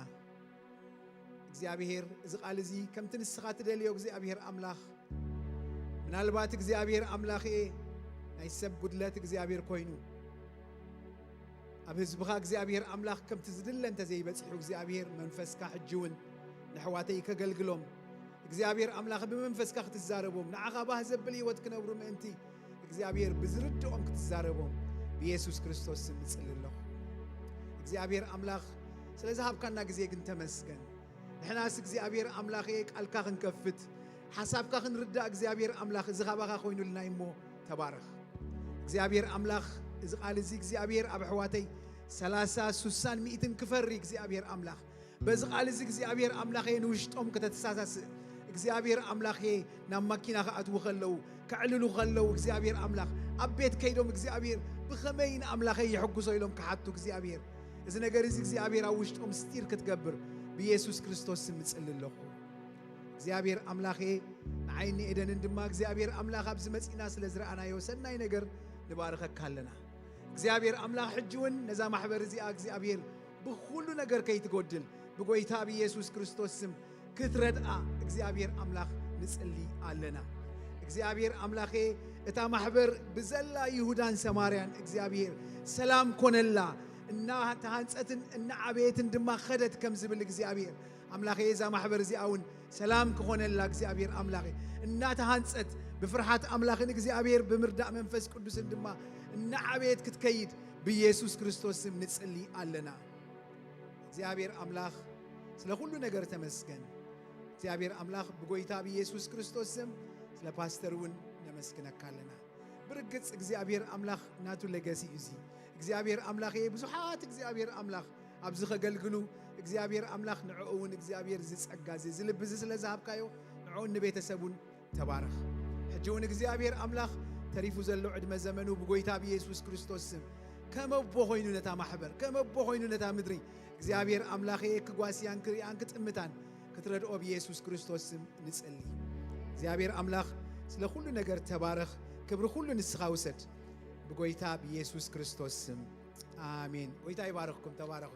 እግዚኣብሔር እዚ ቃል እዚ ከምቲ ንስኻ ትደልዮ እግዚኣብሔር ኣምላኽ ምናልባት እግዚኣብሔር ኣምላኽ እየ ናይ ሰብ ጉድለት እግዚኣብሔር ኮይኑ ኣብ ህዝብኻ እግዚኣብሔር ኣምላኽ ከምቲ ዝድለ እንተዘይበጺሑ እግዚኣብሔር መንፈስካ ሕጂ እውን ንኣሕዋተይ ከገልግሎም እግዚኣብሔር ኣምላኽ ብመንፈስካ ክትዛረቦም፣ ንዓኻ ባህ ዘብል ህይወት ክነብሩ ምእንቲ እግዚኣብሔር ብዝርድኦም ክትዛረቦም ብኢየሱስ ክርስቶስ ስም እጽሊ ኣለኹ። እግዚኣብሔር ኣምላኽ ስለ ዝሃብካና ግዜ ግን ተመስገን። ንሕናስ እግዚኣብሔር ኣምላኽ ቃልካ ክንከፍት ሓሳብካ ክንርዳእ እግዚኣብሔር ኣምላኽ እዚ ካባኻ ኮይኑልና እሞ ተባረኽ። እግዚኣብሔር ኣምላኽ እዚ ቃል እዚ እግዚኣብሔር ኣብ ኣሕዋተይ ሰላሳ ሱሳን ሚእትን ክፈሪ እግዚኣብሔር ኣምላኽ በዚ ቃል እዚ እግዚኣብሔር ኣምላኸ ንውሽጦም ከተተሳሳስእ እግዚኣብሔር ኣምላኸ ናብ ማኪና ክኣትዉ ከለዉ ከዕልሉ ከለዉ እግዚኣብሔር ኣምላኽ ኣብ ቤት ከይዶም እግዚኣብሔር ብኸመይ ንኣምላኸ የሕጉሶ ኢሎም ክሓቱ እግዚኣብሔር እዚ ነገር እዚ እግዚኣብሔር ኣብ ውሽጦም ስቲር ክትገብር ብኢየሱስ ክርስቶስ ስም እጽሊ ኣለኹ። እግዚኣብሔር ኣምላኸ ንዓይኒ ኤደንን ድማ እግዚኣብሔር ኣምላኽ ኣብዚ መጺና ስለ ዝረኣናዮ ሰናይ ነገር ንባርኸካ ኣለና። እግዚኣብሔር ኣምላኽ ሕጂ እውን ነዛ ማሕበር እዚኣ እግዚኣብሔር ብኹሉ ነገር ከይትጎድል ብጎይታ ብኢየሱስ ክርስቶስ ስም ክትረድኣ እግዚኣብሔር ኣምላኽ ንጽሊ ኣለና። እግዚኣብሔር ኣምላኸ እታ ማሕበር ብዘላ ይሁዳን ሰማርያን እግዚኣብሔር ሰላም ኮነላ፣ እናተሃንጸትን እናዓበየትን ድማ ኸደት ከም ዝብል እግዚኣብሔር ኣምላኸ እዛ ማሕበር እዚኣ እውን ሰላም ክኾነላ እግዚኣብሔር ኣምላኸ እናተሃንጸት ብፍርሃት ኣምላኽን እግዚኣብሔር ብምርዳእ መንፈስ ቅዱስን ድማ እናዓበየት ክትከይድ ብኢየሱስ ክርስቶስ ስም ንጽሊ ኣለና። እግዚኣብሔር ኣምላኽ ስለ ኩሉ ነገር ተመስገን። እግዚኣብሔር ኣምላኽ ብጎይታ ብኢየሱስ ክርስቶስ ስም ስለ ፓስተር እውን ነመስግነካ ኣለና። ብርግጽ እግዚኣብሔር ኣምላኽ ናቱ ለገሲ እዩ እዚ እግዚኣብሔር ኣምላኽ እየ ብዙሓት እግዚኣብሔር ኣምላኽ ኣብዚ ከገልግሉ እግዚኣብሔር ኣምላኽ ንዕኡ እውን እግዚኣብሔር ዝጸጋ እዚ እዚ ልቢ እዚ ስለ ዝሃብካዮ ንዕኡን ንቤተሰቡን ተባረኽ። ሕጂ እውን እግዚኣብሔር ኣምላኽ ተሪፉ ዘሎ ዕድመ ዘመኑ ብጎይታ ብኢየሱስ ክርስቶስ ስም ከም ኣቦ ኮይኑ ነታ ማሕበር ከም ኣቦ ኮይኑ ነታ ምድሪ እግዚኣብሔር ኣምላኸ ክጓስያን ክሪኣን ክጥምታን ክትረድኦ ብኢየሱስ ክርስቶስ ስም ንጽሊ። እግዚኣብሔር ኣምላኽ ስለ ኩሉ ነገር ተባረኽ። ክብሪ ኩሉ ንስኻ ውሰድ ብጎይታ ብኢየሱስ ክርስቶስ ስም ኣሜን። ጎይታ ይባረኽኩም። ተባረኹ።